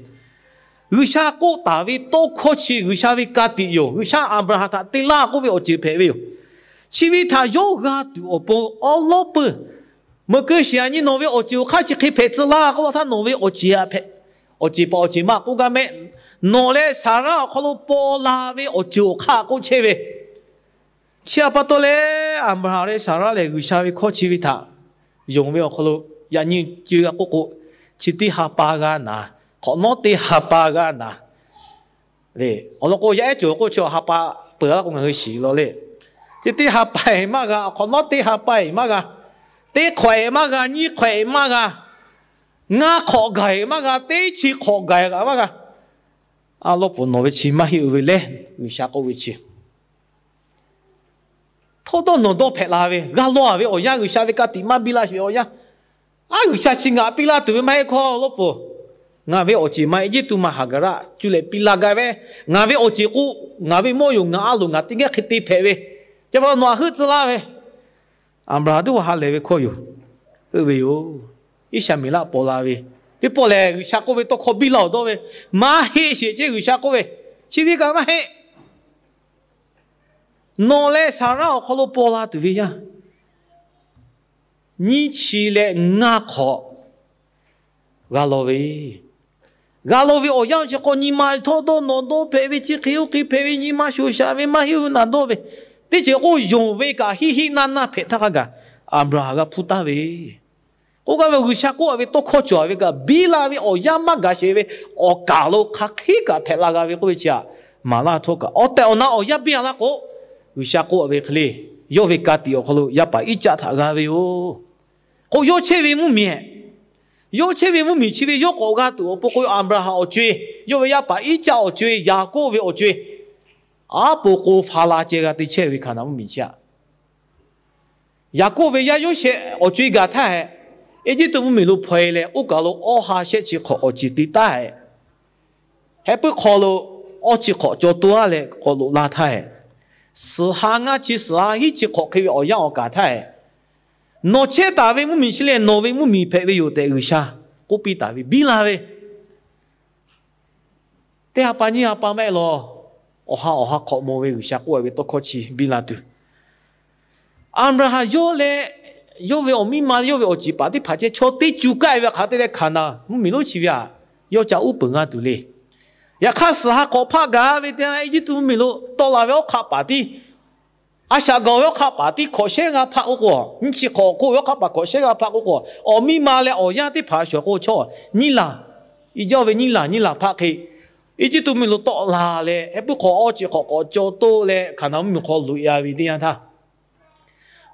G'uiˬsha k'oˆ taˍ ve tawˇ hkawˇ chi G'uiˬsha ve ka tiꞈ yoˬ. G'uiˬsha Aˍbraˍhanˍ htaꞈ te laˇ k'oˆ ve awˬ ceuˬ hpehꞈ ve yoˬ. Chi ve htaꞈ yawˇ g'a tuˬ awˬ pon awˉ lawˉ peuˇ meuꞈ keuˇ shiˍ a nyi nawˬ ve awˬ ceuˬ awˬ hk'aˇ chi hk'e hpehꞈ tcuh laˇ k'oˆ la htaˇ nawˬ ve awˬ ceˬ a hpehꞈ, awˬ ceˬ paˍ awˬ ceˬ ma k'oˆ gaˇ mehˆ. Nawˬ leh Saˍraˆ awˬ hk'aw lo paw la ve awˬ ceuˬ awˬ hk'aˇ k'oˆ chehˇ ve, chi a pa taw leh Aˍbraˍhanˍ leh Saˍraˆ lehˬ G'uiˬsha ve hkawˇ chi ve htaꞈ yonˍ ve awˬ hk'aw lo yaꞈ nyi co g'a k'oˆ k'o, chi teˇ ha pa g'a naˍ, hk'awꞈ nawˉ teˇ ha pa g'a naˍ le. Awˬ lawn k'o yaˇ ehˉ cawˬ k'o chi ha pa peuˬ laˇ k'o ngaˬ hui shiˍ law le. Chi teˇ ha pa eˍ maˇ g'a, hk'awꞈ nawˉ teˇ ha pa eˍ maˇ g'a, teˇ hk'awꞈ eˍ maˇ g'a, nyiˇ hk'awꞈ eˍ maˇ g'a, ngaˇ hk'awꞈ gaˬ eˍ maˇ g'a, teˇ chi hk'awꞈ gaˬ eˍ kaꞈ maˇ g'a. A lawˉ pfuhˍ nawˬ ve chi maˇ heˆ uiˍ ve lehˬ, G'uiˬsha k'oˆ ve chi htawˇ dawˇ nawˬ dawˇ hpehꞈ la ve g'a law a ve awˬ yanˇ, G'uiˬsha ve ka tiꞈ maˇ biˇ laˇ sheˍ ve awˬ yanˇ, a G'uiˬsha chi ngaˬ piˇ laˇ tuˬ ve maˇ heˆ hkawˇ lawˉ pfuhˍ. Ngaˬ ve awˬ ceˬ ma Eˇjiˇtuꞈ ma haˍgaˍraˆ cuˇ leh piˇ laˇ gaˇ ve, ngaˬ ve awˬ ceˬ k'o, ngaˬ ve mawˇ yoˬ, ngaˬ a loˍ, ngaˬ teˇ g'aˇ hk'e te hpehꞈ ve, chi pa taw nawˬ htaꞈ heuˆ tcuh laˇ ve, Aˍbraˍhanˍ teˇ g'aˇ ha lehˬ ve hkawˇ yoˬ. Heuˆ ve yoˬ. Iˉshaˍmeˍlaˆ paw la ve, teˇ pawˆ lehˬ G'uiˬsha k'oˆ ve tawˇ hkawˇ biˇ laˇ awˬ dawˇ ve, maˇ heˆ sheˍ ceˇ G'uiˬsha k'oˆ ve, chi ve kaꞈ maˇ heˆ. Nawˬ leh Saˍraˆ awˬ hk'aw lo paw la tuˬ ve yaˇ, nyiˇ chi leh ngaˇ hk'awꞈ g'a law ve, g'a law ve awˬ yanˇ chi hk'aw nyi ma htawˇ dawˇ nawˬ dawˇ hpehꞈ ve, chi hk'e oˇ hk'e hpehꞈ ve, nyi ma shoˍ shaˍ ve, maˇ heˆ oˇ naˬ dawˇ ve, teˇ ceuˬ k'o yonˍ ve kaꞈ hiˆ hiˆ naˇ naˇ hpehꞈ htaˇ hk'a gaˬ Aˍbraˍhanˍ g'a hpuˇ taˍ ve. K'oˆ gaˇ ve G'uiˬsha k'oˆ a ve tawˇ hkawˇ cawˬ a ve kaꞈ biˇ la ve awˬ yanˇ maˇ gaˬ sheˍ ve, awˬ kaˍ lo hk'aˬ hk'e kaꞈ hpehꞈ la g'a ve k'oˆ ve chi aꞈ, maˍ laˇ htawˇ kaꞈ awˬ tehˬ awˬ na awˬ yanˇ biˇ a laˇ k'o, G'uiˬsha k'oˆ a ve hk'e le, yawˇ ve ka tiꞈ awˬ hk'aw lo yaˇ paˍ Iˉcaˆ htaꞈ g'a ve yoˬ. K'o yawˇ chehˇ ve mvuhˇmiˬ, yawˇ chehˇ ve mvuhˇmiˬ chi ve yawˇ k'awꞈ g'a tuˬ awˬ pon k'o, Aˍbraˍhanˍ awˬ co-e, yawˇ ve yaˇ paˍ Iˉcaˆ awˬ co-e, Yaˍkoˆ ve awˬ co-e, aˉ po k'o Hpaˍlaˍ ceh g'a te chehˇ ve Hkaˍnanˍ mvuhˇmiˬ chi aꞈ. Yaˍkoˆ ve yaˇ Yoˇsehꞈ awˬ co-e gaˬ htaˇ hehꞈ, Eˇjiˇtuꞈ mvuhˇmiˬ lo hpaw-e leh oˇ kaˬ lo awˇ ha shehˆ chi hk'awꞈ awˬ ceˬ te taˉ hehꞈ, heh puiˉ hk'aw lo awˇ chi hk'awꞈ caw toˇ aˉ leh k'awꞈ loꞈ la htaˇ hehꞈ, suhˍ ha ngaˇ chi suhˍ ha hiˉ chi hk'awꞈ hk'e ve awˬ yanˇ awˬ kaˍ htaˇ hehꞈ, nawˬ chehˇ taˍ ve mvuhˇmiˬ chi lehˬ nawˬ ve mvuhˇmiˬ hpehꞈ ve yoˬ tehꞈ G'uiˬsha k'oˆ piˇ taˍ ve biˇ la ve teˇ ha pa nyiˇ ha pa maˇ heˆ law, awˬ ha awˬ ha hk'awꞈ mawˬ ve G'uiˬsha k'oˆ a ve tawˇ hkawˇ chi biˇ la tuˬ, Aˍbraˍhanˍ yawˇ leh yawˇ ve awˬ miˇ ma yawˇ ve awˬ ceˬ paˍ teˇ hpaˍ ceh chaw teˇ cuˬ kaˆ e ve hk'aˬ te leh Hkaˍnanˍ mvuhˇmiˬ lonˉ chi ve aꞈ, yawˇ ca uˉ peunˍ g'a tuˬ le. Yaꞈ hk'aˇ suhˍ ha hk'awꞈ hpaˆ gaˬ ve teˇ yanˇ Eˇjiˇtuꞈ mvuhˇmiˬ lo tawˆ la ve awˉ hk'aˆ paˍ tiˉ, a shaꞈ gaˬ ve awˉ hk'aˆ paˍ tiˉ hkawꞈ shehˉ g'a hpaˆ k'oˆ k'o, nyiˇ chi hk'awꞈ k'oˆ ve awˉ hk'aˆ paˍ hkawꞈ shehˉ g'a hpaˆ k'oˆ k'o, awˬ miˇ ma leh awˬ yanˇ teˇ hpaˍ shawˍ k'o chaw nyiˇ laˬ, i jaˇ ve nyiˇ laˬ nyiˇ laˬ hpaˆ hk'e, Eˇjiˇtuꞈ mvuhˇmiˬ lo tawˆ la leh heh puiˉ hk'aw awˇ chi hk'awꞈ k'awꞈ caw toˇ leh Hkaˍnanˍ mvuhˇmiˬ hk'aw loꞈ e a ve teˇ yanˇ htaˇ,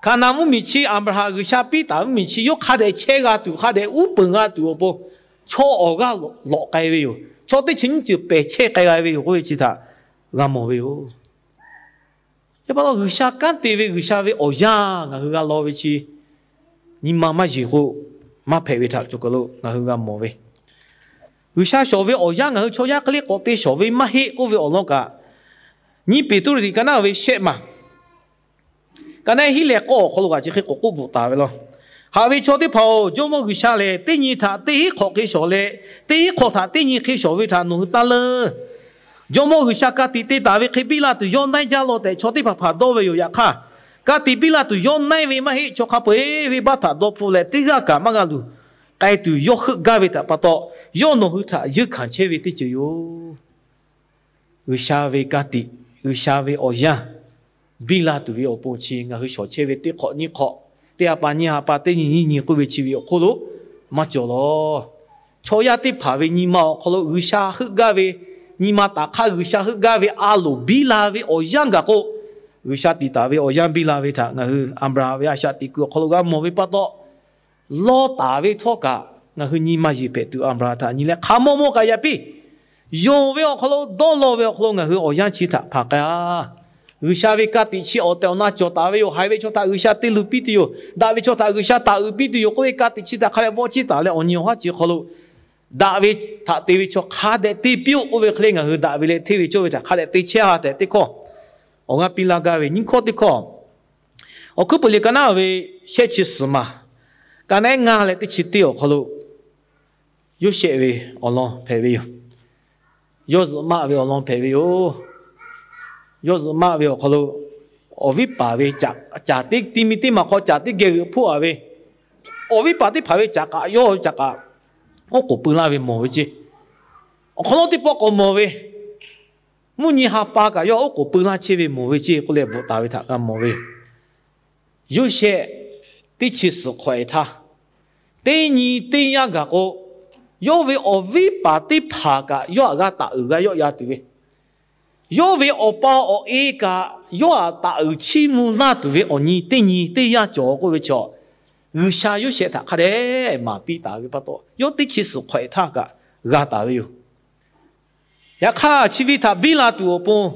Hkaˍnanˍ mvuhˇmiˬ chi Aˍbraˍhanˍ G'uiˬsha piˇ taˍ ve mvuhˇmiˬ chi yawˇ hk'a dehꞈ chehˇ g'a tuˬ, hk'a dehꞈ uˉ peunˍ g'a tuˬ awˬ pon, chaw awˬ g'aˇ lawꞈ k'ai ve yoˬ. Chaw teˇ chi nyiˇ ceuˬ pehˬ chehˇ k'ai g'a ve yoˬ k'oˆ ve chi htaꞈ g'a mawˬ ve yoˬ. Yaꞈ pa taw G'uiˬsha kanˉ te ve G'uiˬsha ve awˬ yanˇ ngaˬ hui g'a law ve chi nyi ma maˇ yeˬ k'o maˇ hpehꞈ ve htaꞈ cawˬ kaˬ lo ngaˬ hui g'a mawˬ ve, G'uiˬsha shawˍ ve awˬ yanˇ ngaˬ hui chaw yaˇ hk'e le k'awꞈ te shawˍ ve maˇ heˆ k'oˆ ve awˬ lawn kaꞈ, nyiˇ Peˍtruˆ liꞈ ka naˉ ve shehˆ ma ka naˉ hiˉ leh k'awˇ awˬ hk'aw lo kaꞈ chi hk'e k'awꞈ k'oˆ bvuhꞈ taˍ ve law. Haꞈ ve chaw teˇ hpaˍ-oˬ, Jawˇmawˇ G'uiˬsha lehˬ teˇ nyi htaꞈ teˇ hinˉ hk'awꞈ hk'e shawˍ leh, teˇ hinˉ hk'awꞈ htaꞈ teˇ nyi hk'e shawˍ ve htaꞈ nawˬ hui taˇ leuˇ. Jawˇmawˇ G'uiˬsha ka tiꞈ te taˍ ve hk'e biˇ la tuˬ yawˇ naiˇ jaˇ law tehꞈ chaw teˇ hpaˍ hpaˍ dawˇ ve yoˬ. Yaꞈ hk'aˇ, ka tiꞈ biˇ la tuˬ yawˇ naiˇ ve maˇ heˆ. Chaw hk'a peu-eˬ ve baˆ htaꞈ dawˇ hpfuhˆ leh teˇ g'aˇ kaꞈ maˇ g'a luˬ k'ai tuˬ yawˇ heuˆ gaˇ ve htaꞈ pa taw, yawˇ nawˬ hui htaꞈ yeunˇ hkanˍ chehˇ ve teˇ ceuˬ yoˬ. G'uiˬsha ve ka tiꞈ, G'uiˬsha ve awˬ yanˇ biˇ la tuˬ ve awˬ pon chi ngaˬ hui shawˍ chehˇ ve teˇ hk'awꞈ nyiˇ hk'awꞈ, teˇ ha pa nyiˇ ha pa, teˇ nyi nyiˇ nyi k'oˆ ve chi ve awˬ hk'oˆ lo maˇ cawˬ law. Chaw yaˇ teˇ hpaˍ ve nyi ma awˬ hk'aw lo G'uiˬsha heuˆ gaˇ ve, nyi ma taˍ hk'aˇ G'uiˬsha heuˆ gaˇ ve a loˍ biˇ la ve awˬ yanˇ gaˬ k'o, G'uiˬsha tiꞈ taˍ ve awˬ yanˇ biˇ la ve htaꞈ ngaˬ hui Aˍbraˍhanˍ ve a shaꞈ teꞈ kuiˬ awˬ hk'aw lo g'a mawˬ ve pa taw, lawˇ taˍ ve htawˇ kaꞈ ngaˬ hui nyi ma yeˬ hpehꞈ tuˬ Aˍbraˍhanˍ htaꞈ nyi leh hk'a mawˇ mawˇ kaꞈ yaꞈ piˇ yonˍ ve awˬ hk'aw lo, dawˇ law ve awˬ hk'aw lo ngaˬ hui awˬ yanˇ chi htaꞈ hpanˍ k'ai-a. G'uiˬsha ve ka tiꞈ chi awˬ tehˬ awˬ na cawˬ taˍ ve yoˬ. Haiˬ ve chaw htaꞈ G'uiˬsha te luˬ piˇ tuˬ yoˬ. Daꞈ ve chaw htaꞈ G'uiˬsha taˍ uiˍ piˇ tuˬ yoˬ k'oˆ ve ka tiꞈ chi htaꞈ hk'a dehꞈ vawˆ ciˇ taˍ leh awˬ nyi awˬ haˉ chi hk'aw lo daꞈ ve htaꞈ te ve chaw hk'a dehꞈ te piˇ-oˆ k'oˆ ve hk'e le, ngaˬ hui daꞈ ve leh hteˇ ve cawˇ ve htaꞈ hk'a dehꞈ te chehˇ-a tehꞈ teˇ hkawˇ awˬ g'aˇ piˇ laˇ gaˇ ve nyiˇ hkawˇ teˇ hkawˇ. Awˬ hkuiˉ puiˍ liꞈ ka naˉ ve shehˆ chi suhˍ maˬ, ka naˉ ngaˇ leh teˇ chi teˇ awˬ hk'aw lo Yoˇsehꞈ ve awˬ lawn hpehꞈ ve yoˬ. Yawˇ zuhꞈ maˆ ve awˬ lawn hpehꞈ ve yoˬ. Yawˇ zuhꞈ maˆ ve awˬ hk'aw lo awˬ viˉ paˍ ve caꞈ teˇ ti mi teˇ maˬ hk'aw caꞈ teˇ geh g'euꞈ hpoˆ-a ve, awˬ viˉ paˍ teˇ hpaˍ ve caꞈ k'aꞈ yawˇ ve caꞈ k'aꞈ oˉ k'oˍ pui laˇ ve mawˬ ve ceˇ. Awˬ hk'awꞈ nawˉ teˇ pawˆ k'awꞈ mawˬ ve, mvuhˇ nyi ha pa kaꞈ yawˇ oˉ k'oˍ pui laˇ chehˇ ve mawˬ ve ceˇ k'oˆ leh bvuhꞈ taˍ ve htaꞈ g'a mawˬ ve yoˬ. Yoˇsehꞈ teˇ chi suhˍ hk'awꞈ-e htaˇ, teˇ nyi teˇ yanˇ gaˬ k'o, yawˇ ve awˬ viˉ paˍ teˇ hpaˍ kaꞈ yawˇ htaꞈ g'a taˍ uiˍ g'a yawˆ yan tuˬ ve, yawˇ ve awˬ pa awˬ e kaꞈ yawˇ htaꞈ taˍ uiˍ chiˇ mvuh laˇ tuˬ ve awˬ nyi teˇ nyi teˇ yanˇ cawˬ k'oˆ ve chaw, G'uiˬsha Yoˇsehꞈ htaꞈ hk'a dehꞈ maˍ piˇ taˍ ve pa taw, yawˇ teˇ chi suhˍ hk'awꞈ-e htaˇ kaꞈ g'a taˍ ve yoˬ. Yaꞈ hk'aˇ, chi ve htaꞈ biˇ la tuˬ awˬ pon,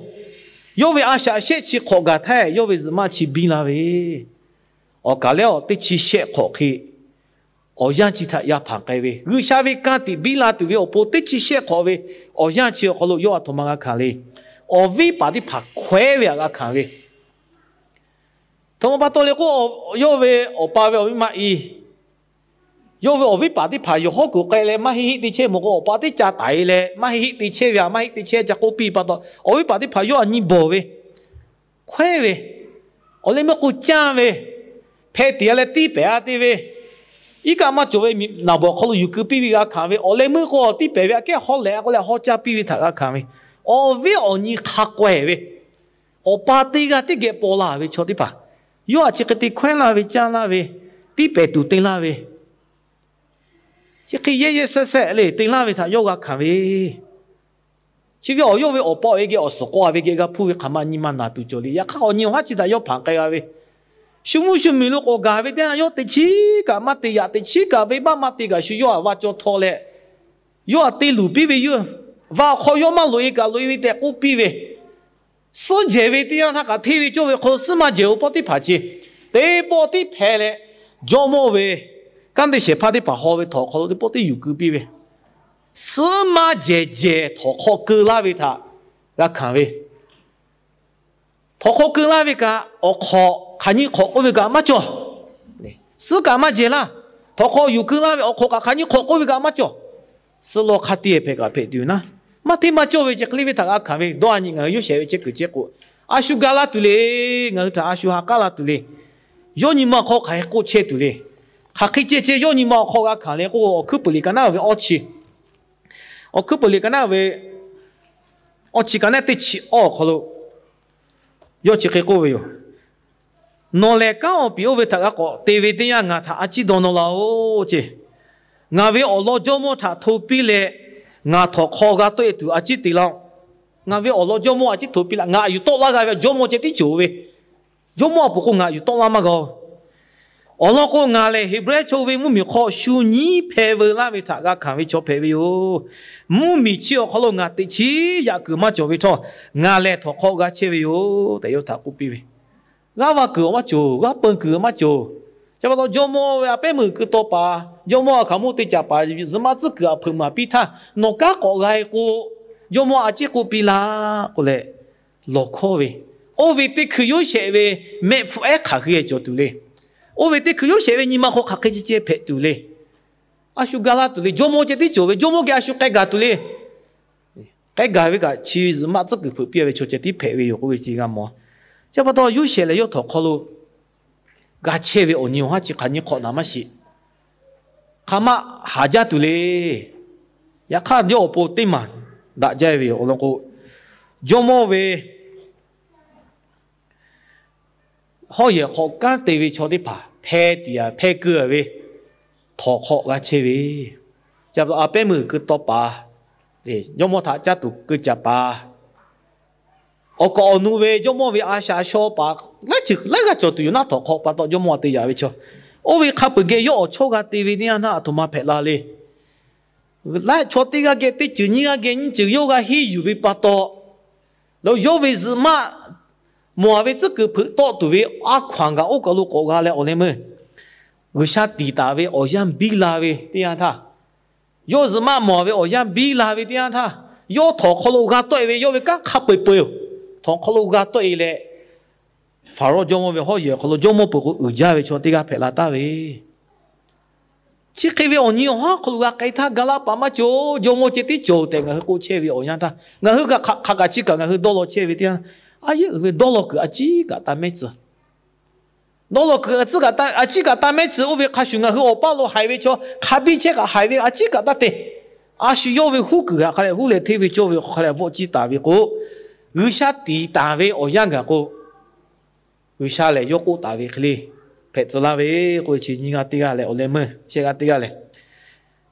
yawˇ ve a shaꞈ shehˆ chi hk'awꞈ gaˬ htaˇ, yawˇ ve zuhꞈ maˆ chi biˇ la ve, awˬ kaˍ lehˉ awˬ teˇ chi shehˆ hk'awꞈ hk'e awˬ yanˇ chi htaꞈ yaˇ hpanˍ k'ai ve, G'uiˬsha ve ka tiꞈ biˇ la tuˬ ve awˬ pon teˇ chi shehˆ hk'awꞈ ve awˬ yanˇ chi awˬ hk'aw lo yawˇ a htoꞈ ma g'a hkanˍ le. Awˬ viˉ paˍ teˇ hpaˍ hkawehˉ ve htaꞈ g'a hkanˍ ve, htoꞈ ma pa taw le k'o, yawˇ ve awˬ pa ve awˬ miˇ ma i, yawˇ ve awˬ viˉ paˍ teˇ hpaˍ yawˬ hawˉ kuiˬ k'ai leh maˇ heˆ heˆ te chehˇ mawˬ k'o, awˬ pa teˇ ca taiˍ leh maˇ heˆ heˆ te chehˇ ve, a maˇ heˆ te chehˇ ca k'oˆ piˇ pa taw, awˬ viˉ paˍ teˇ hpaˍ yawˇ htaꞈ nyi bawˬ ve, hkawehˉ ve, awˬ leh meuˇ k'o canˇ ve, hpeh tiꞈ a leh tiˇ pehˍ a te ve, iˉ kaˆ maˇ cawˬ ve naˬ bawˬ awˬ hk'aw lo yuˬ keu piˇ ve g'a hkanˍ ve, awˬ leh meuˇ k'o tiˇ pehˍ ve aꞈ kehˉ haw lehˬ a k'oˆ leh haw caˇ piˇ ve htaꞈ g'a hkanˍ ve, awˬ viˉ awˬ nyi hk'a k'awehˇ ve, awˬ pa teˇ g'aˇ teˇ geh paw la ve chaw teˇ hpaˍ, yawˇ htaꞈ chi hk'e te hkawehˉ laˇ ve, canˇ laˇ ve, tiˇ pehˍ tuˬ te laˇ ve, chi hk'e yehˇ yehˇ sehˆ sehˆ le te laˇ ve htaꞈ yawˇ g'a hkanˍ ve, chi ve awˬ yawˇ ve awˬ pa awˬ e geh awˬ suhˍ k'aw ve geh g'a hpuˇ ve hk'aˬ ma nyi ma naˬ tuˬ cawˬ le. Yaꞈ hk'aˇ awˬ nyi awˬ haˉ chi htaꞈ yawˇ hpanˍ k'ai g'a ve, shu mvuhˇ shu miˬ lo k'awꞈ gaˬ ve teˇ yanˇ yawˇ teꞈ chiˉ kaꞈ maˇ te yaꞈ, teꞈ chiˉ kaꞈ venˇbaˆ maˇ te kaꞈ shu yawˇ htaꞈ va caw htaw leh, yawˇ htaꞈ te luˬ piˇ ve yoˬ. Va awˬ hk'aw yawˇ maˇ loꞈ e kaꞈ loꞈ e ve tehꞈ k'oˆ piˇ ve, suhˉ jehˬ ve teˇ yanˇ htaˇ kaꞈ hteˇ ve cawˇ ve hk'aw lo suhˉ maˇ jehˬ-oˬ pawˆ teˇ hpaˍ ce, teˇ pawˆ tiˉ hpehꞈ leh, jawˇmawˇ ve kanˉ te shehˍ hpaˇ teˇ hpaˍ haw ve htawnˍ hk'aw lo teˇ pawˆ teˇ yuˬ keu piˇ ve, suhˉ maˇ jehˬ jehˬ htawnˍ hk'aw keu laˇ ve htaꞈ g'a hkanˍ ve, htawnˍ hk'aw keu laˇ ve kaꞈ awˬ hk'awꞈ hk'aˬ nyi hk'awꞈ k'oˆ ve kaꞈ maˇ cawˬ. Suhˉ kaꞈ maˇ jehˬ laˇ. Htawnˍ hk'aw yuˬ keu laˇ ve awˬ hk'awꞈ kaꞈ hk'aˬ nyi hk'awꞈ k'oˆ ve kaꞈ maˇ cawˬ. Suhˉ lawˇ hk'aˇ teˇ hpehꞈ kaꞈ hpehꞈ tuˬ naˉ, maˇ hteˇ maˇ cawˇ ve chi hk'e le ve htaꞈ g'a hkanˍ ve dawˇ a nyi ngaˬ hui yawˇ shehˍ ve chehˇ kuiˬ chehˇ k'o, a shu ga laˇ tuˬ le. Ngaˬ hui htaꞈ a shu ha k'aˉ la tuˬ le. Yawˇ nyi ma awˬ hk'aw hk'aˬ hk'e k'oˆ chehˇ tuˬ le. Hk'aˬ hk'e ceh ceh yawˇ nyi ma awˬ hk'aw g'a hkanˍ le k'o, Awˬ hkuiˉ puiˍ liꞈ ka naˉ ve awˇ chi, Awˬ hkuiˉ puiˍ liꞈ ka naˉ ve awˇ chi ka naˉ teˇ chi awˇ awˬ hk'aw lo yawˇ chi hk'e k'oˆ ve yoˬ. Nawˬ lehˬ kanˉ awˬ piˍ oˇ ve htaꞈ g'a k'awꞈ te ve teˇ yanˇ ngaˬ htaꞈ a ciˉ dawˇ nawˇ laˇ-oˬ ce. Ngaˬ ve awˬ lawn jawˇmawˇ htaꞈ hto piˇ leh, ngaˬ htawnˍ hk'aw g'a tawˆ e tuˬ a ciˉ te laˇ-oˆ. Ngaˬ ve awˬ lawn jawˇmawˇ a ciˉ hto piˇ laˇ, ngaˬ yuˬ tawˆ laˇ g'a ve jawˇmawˇ ceh tiˉ cawˬ ve, jawˇmawˇ a poˍ k'o ngaˬ yuˬ tawˆ laˇ maˇ g'a-oˬ. Awˬ lawn k'o, ngaˬ lehˬ Heˍbrehˇ chaw ve mvuhˇmiˬ hk'aw shu nyiˉ hpeh veu laˇ ve htaꞈ g'a hkanˍ ve chaw hpehꞈ ve yoˬ. Mvuhˇmiˬ chi awˬ hk'aw lo ngaˬ teꞈ chiˉ yaꞈ kuiˬ maˇ cawˬ ve htawˇ, ngaˬ lehˬ htawnˍ hk'aw g'a chehˇ ve yoˬ tehꞈ yawˇ htaꞈ k'oˆ piˇ ve. G'aˇ va kuiˬ awˬ maˇ cawˬ, g'aˇ peun kuiˬ awˬ maˇ cawˬ. Chi pa taw jawˇmawˇ ve a pehˉ meuˇ kuiˬ k'o taw paˍ, jawˇmawˇ a hkaoˍmonˇ te caˍ paˍ zuhꞈ maˆ tcuhˉ kuiˬ a hpeuꞈ maˍ piˇ htaˇ, nawˬ kanˉ k'awꞈ g'a e k'o, jawˇmawˇ a ciˉ k'oˆ piˇ laˇ k'oˆ leh, lawˬ hkawˇ ve, oˇ ve teˇ hkui yawˇ shehˍ ve mehˆ hpfuhˇ ehˉ hk'aˬ hk'e cawˬ tuˬ le. Oˇ ve teˇ hkui yawˇ shehˍ ve nyi ma hk'aw hk'aˬ hk'e ceh ceh hpehꞈ tuˬ le. A shu ga laˇ tuˬ le. Jawˇmawˇ ceh tiˉ cawˬ ve, jawˇmawˇ geh a shu k'ai gaˬ tuˬ le. K'ai gaˬ ve kaꞈ chi zuhꞈ maˆ tcuhˉ kuiˬ hpeuꞈ piˇ ve chaw ceh tiˉ hpehꞈ ve yoˬ k'oˆ ve chi g'a mawˬ. Chi pa taw yawˇ shehˍ leh yawˇ htawnˍ hk'aw lo g'a chehˇ ve awˬ nyi awˬ haˉ chi hk'aˬ nyi hk'awꞈ naˍ maˇ shiˍ. Hk'aˬ ma haˍ jaˇ tuˬ le. Yaꞈ hk'aˇ yawˇ awˬ pon teˇ maˬ daꞈ jaˇ ve awˬ lawn k'o, jawˇmawˇ ve hawˉ yehˬ hk'awꞈ kanˉ te ve chaw teˇ hpaˍ hpeh tiꞈ a hpeh keu a ve htawnˍ hk'aw g'a chehˇ ve, chi pa taw a pehˉ meuˇ kuiˬ taw paˍ, jawˇmawˇ htaꞈ caˇ tuˬ keu caˍ paˍ, awˬ kaˍ awˬ nu ve jawˇmawˇ ve a shaꞈ shaw paˍ laiˉ ceuˬ laiˉ g'aˇ cawˬ tuˬ yoˬ naˉ htawnˍ hk'aw pa taw jawˇmawˇ a te yaꞈ ve chaw, oˇ ve hk'a peuˬ geh yawˇ awˬ chawˇ g'a te ve teˇ yanˇ htaˇ a htoꞈ ma hpehꞈ la le. Laiˉ chaw teˇ g'aˇ geh teˇ ceuˬ nyiˇ g'aˇ geh nyiˇ ceuˬ yawˇ g'a henˇ yuˬ ve pa taw, lawˬ yawˇ ve zuhꞈ maˆ mawˬ a ve tcuhˉ kuiˬ hpeuꞈ tawˆ tuˬ ve a hkaw-anˬ gaˬ oˇ kaˬ lo k'awꞈ g'a leh awˬ leh meuˇ G'uiˬ sha tiˍ taˍ ve awˬ yanˇ biˇ la ve teˇ yanˇ htaˇ, yawˇ zuhꞈ maˆ mawˬ ve awˬ yanˇ biˇ la ve teˇ yanˇ htaˇ, yawˇ htawnˍ hk'aw lo g'a tawˆ e ve yawˇ ve kanˉ hk'a peu-eˬ peu-eˬ, htawnˍ hk'aw lo g'a tawˆ e leh, Faˍrawˇ jawˇmawˇ ve hawˉ yehˬ awˬ hk'aw lo jawˇmawˇ peuˬ k'o uiˍ jaˇ ve chaw teˇ g'aˇ hpehꞈ la taˍ ve. Chi hk'e ve awˬ nyi awˬ haˉ hk'aw lo g'a k'ai htaˇ ga laˇ paˍ maˇ cawˬ, jawˇmawˇ ceh tiˉ cawˬ tehꞈ ngaˬ hui k'oˆ chehˇ ve awˬ yanˇ htaˇ, ngaˬ hui kaꞈ hk'aˬ kaꞈ chi kaꞈ ngaˬ hui dawˇ law chehˇ ve teˇ yanˇ, a yehˉ uiˍ ve dawˇ law kuiˬ a ciˉ kaꞈ taˇ mehˉ tcuh. Dawˇ law kuiˬ a ciˉ kaꞈ taˇ mehˉ tcuh oˇ ve hk'a shuˍ ngaˬ hui awˬ paˇ lo haiˬ ve chaw hk'a biˇ chehˇ kaꞈ haiˬ ve a ciˉ kaꞈ taˇ te. A shu yawˇ ve huˉ kuiˬ htaꞈ hk'a leh huˉ leh hteˇ ve cawˇ ve hk'a leh bvuhꞈ ciˇ taˍ ve k'o, G'uiˬ sha tiˍ taˍ ve awˬ yanˇ gaˬ k'o, G'uiˬ sha lehˬ yawˇ k'oˆ taˍ ve hk'e le hpehꞈ tcuh laˇ ve k'oˆ ve chi nyiˇ g'aˇ teˇ g'aˇ leh awˬ leh meuˇ shehˆ g'aˇ teˇ g'aˇ leh,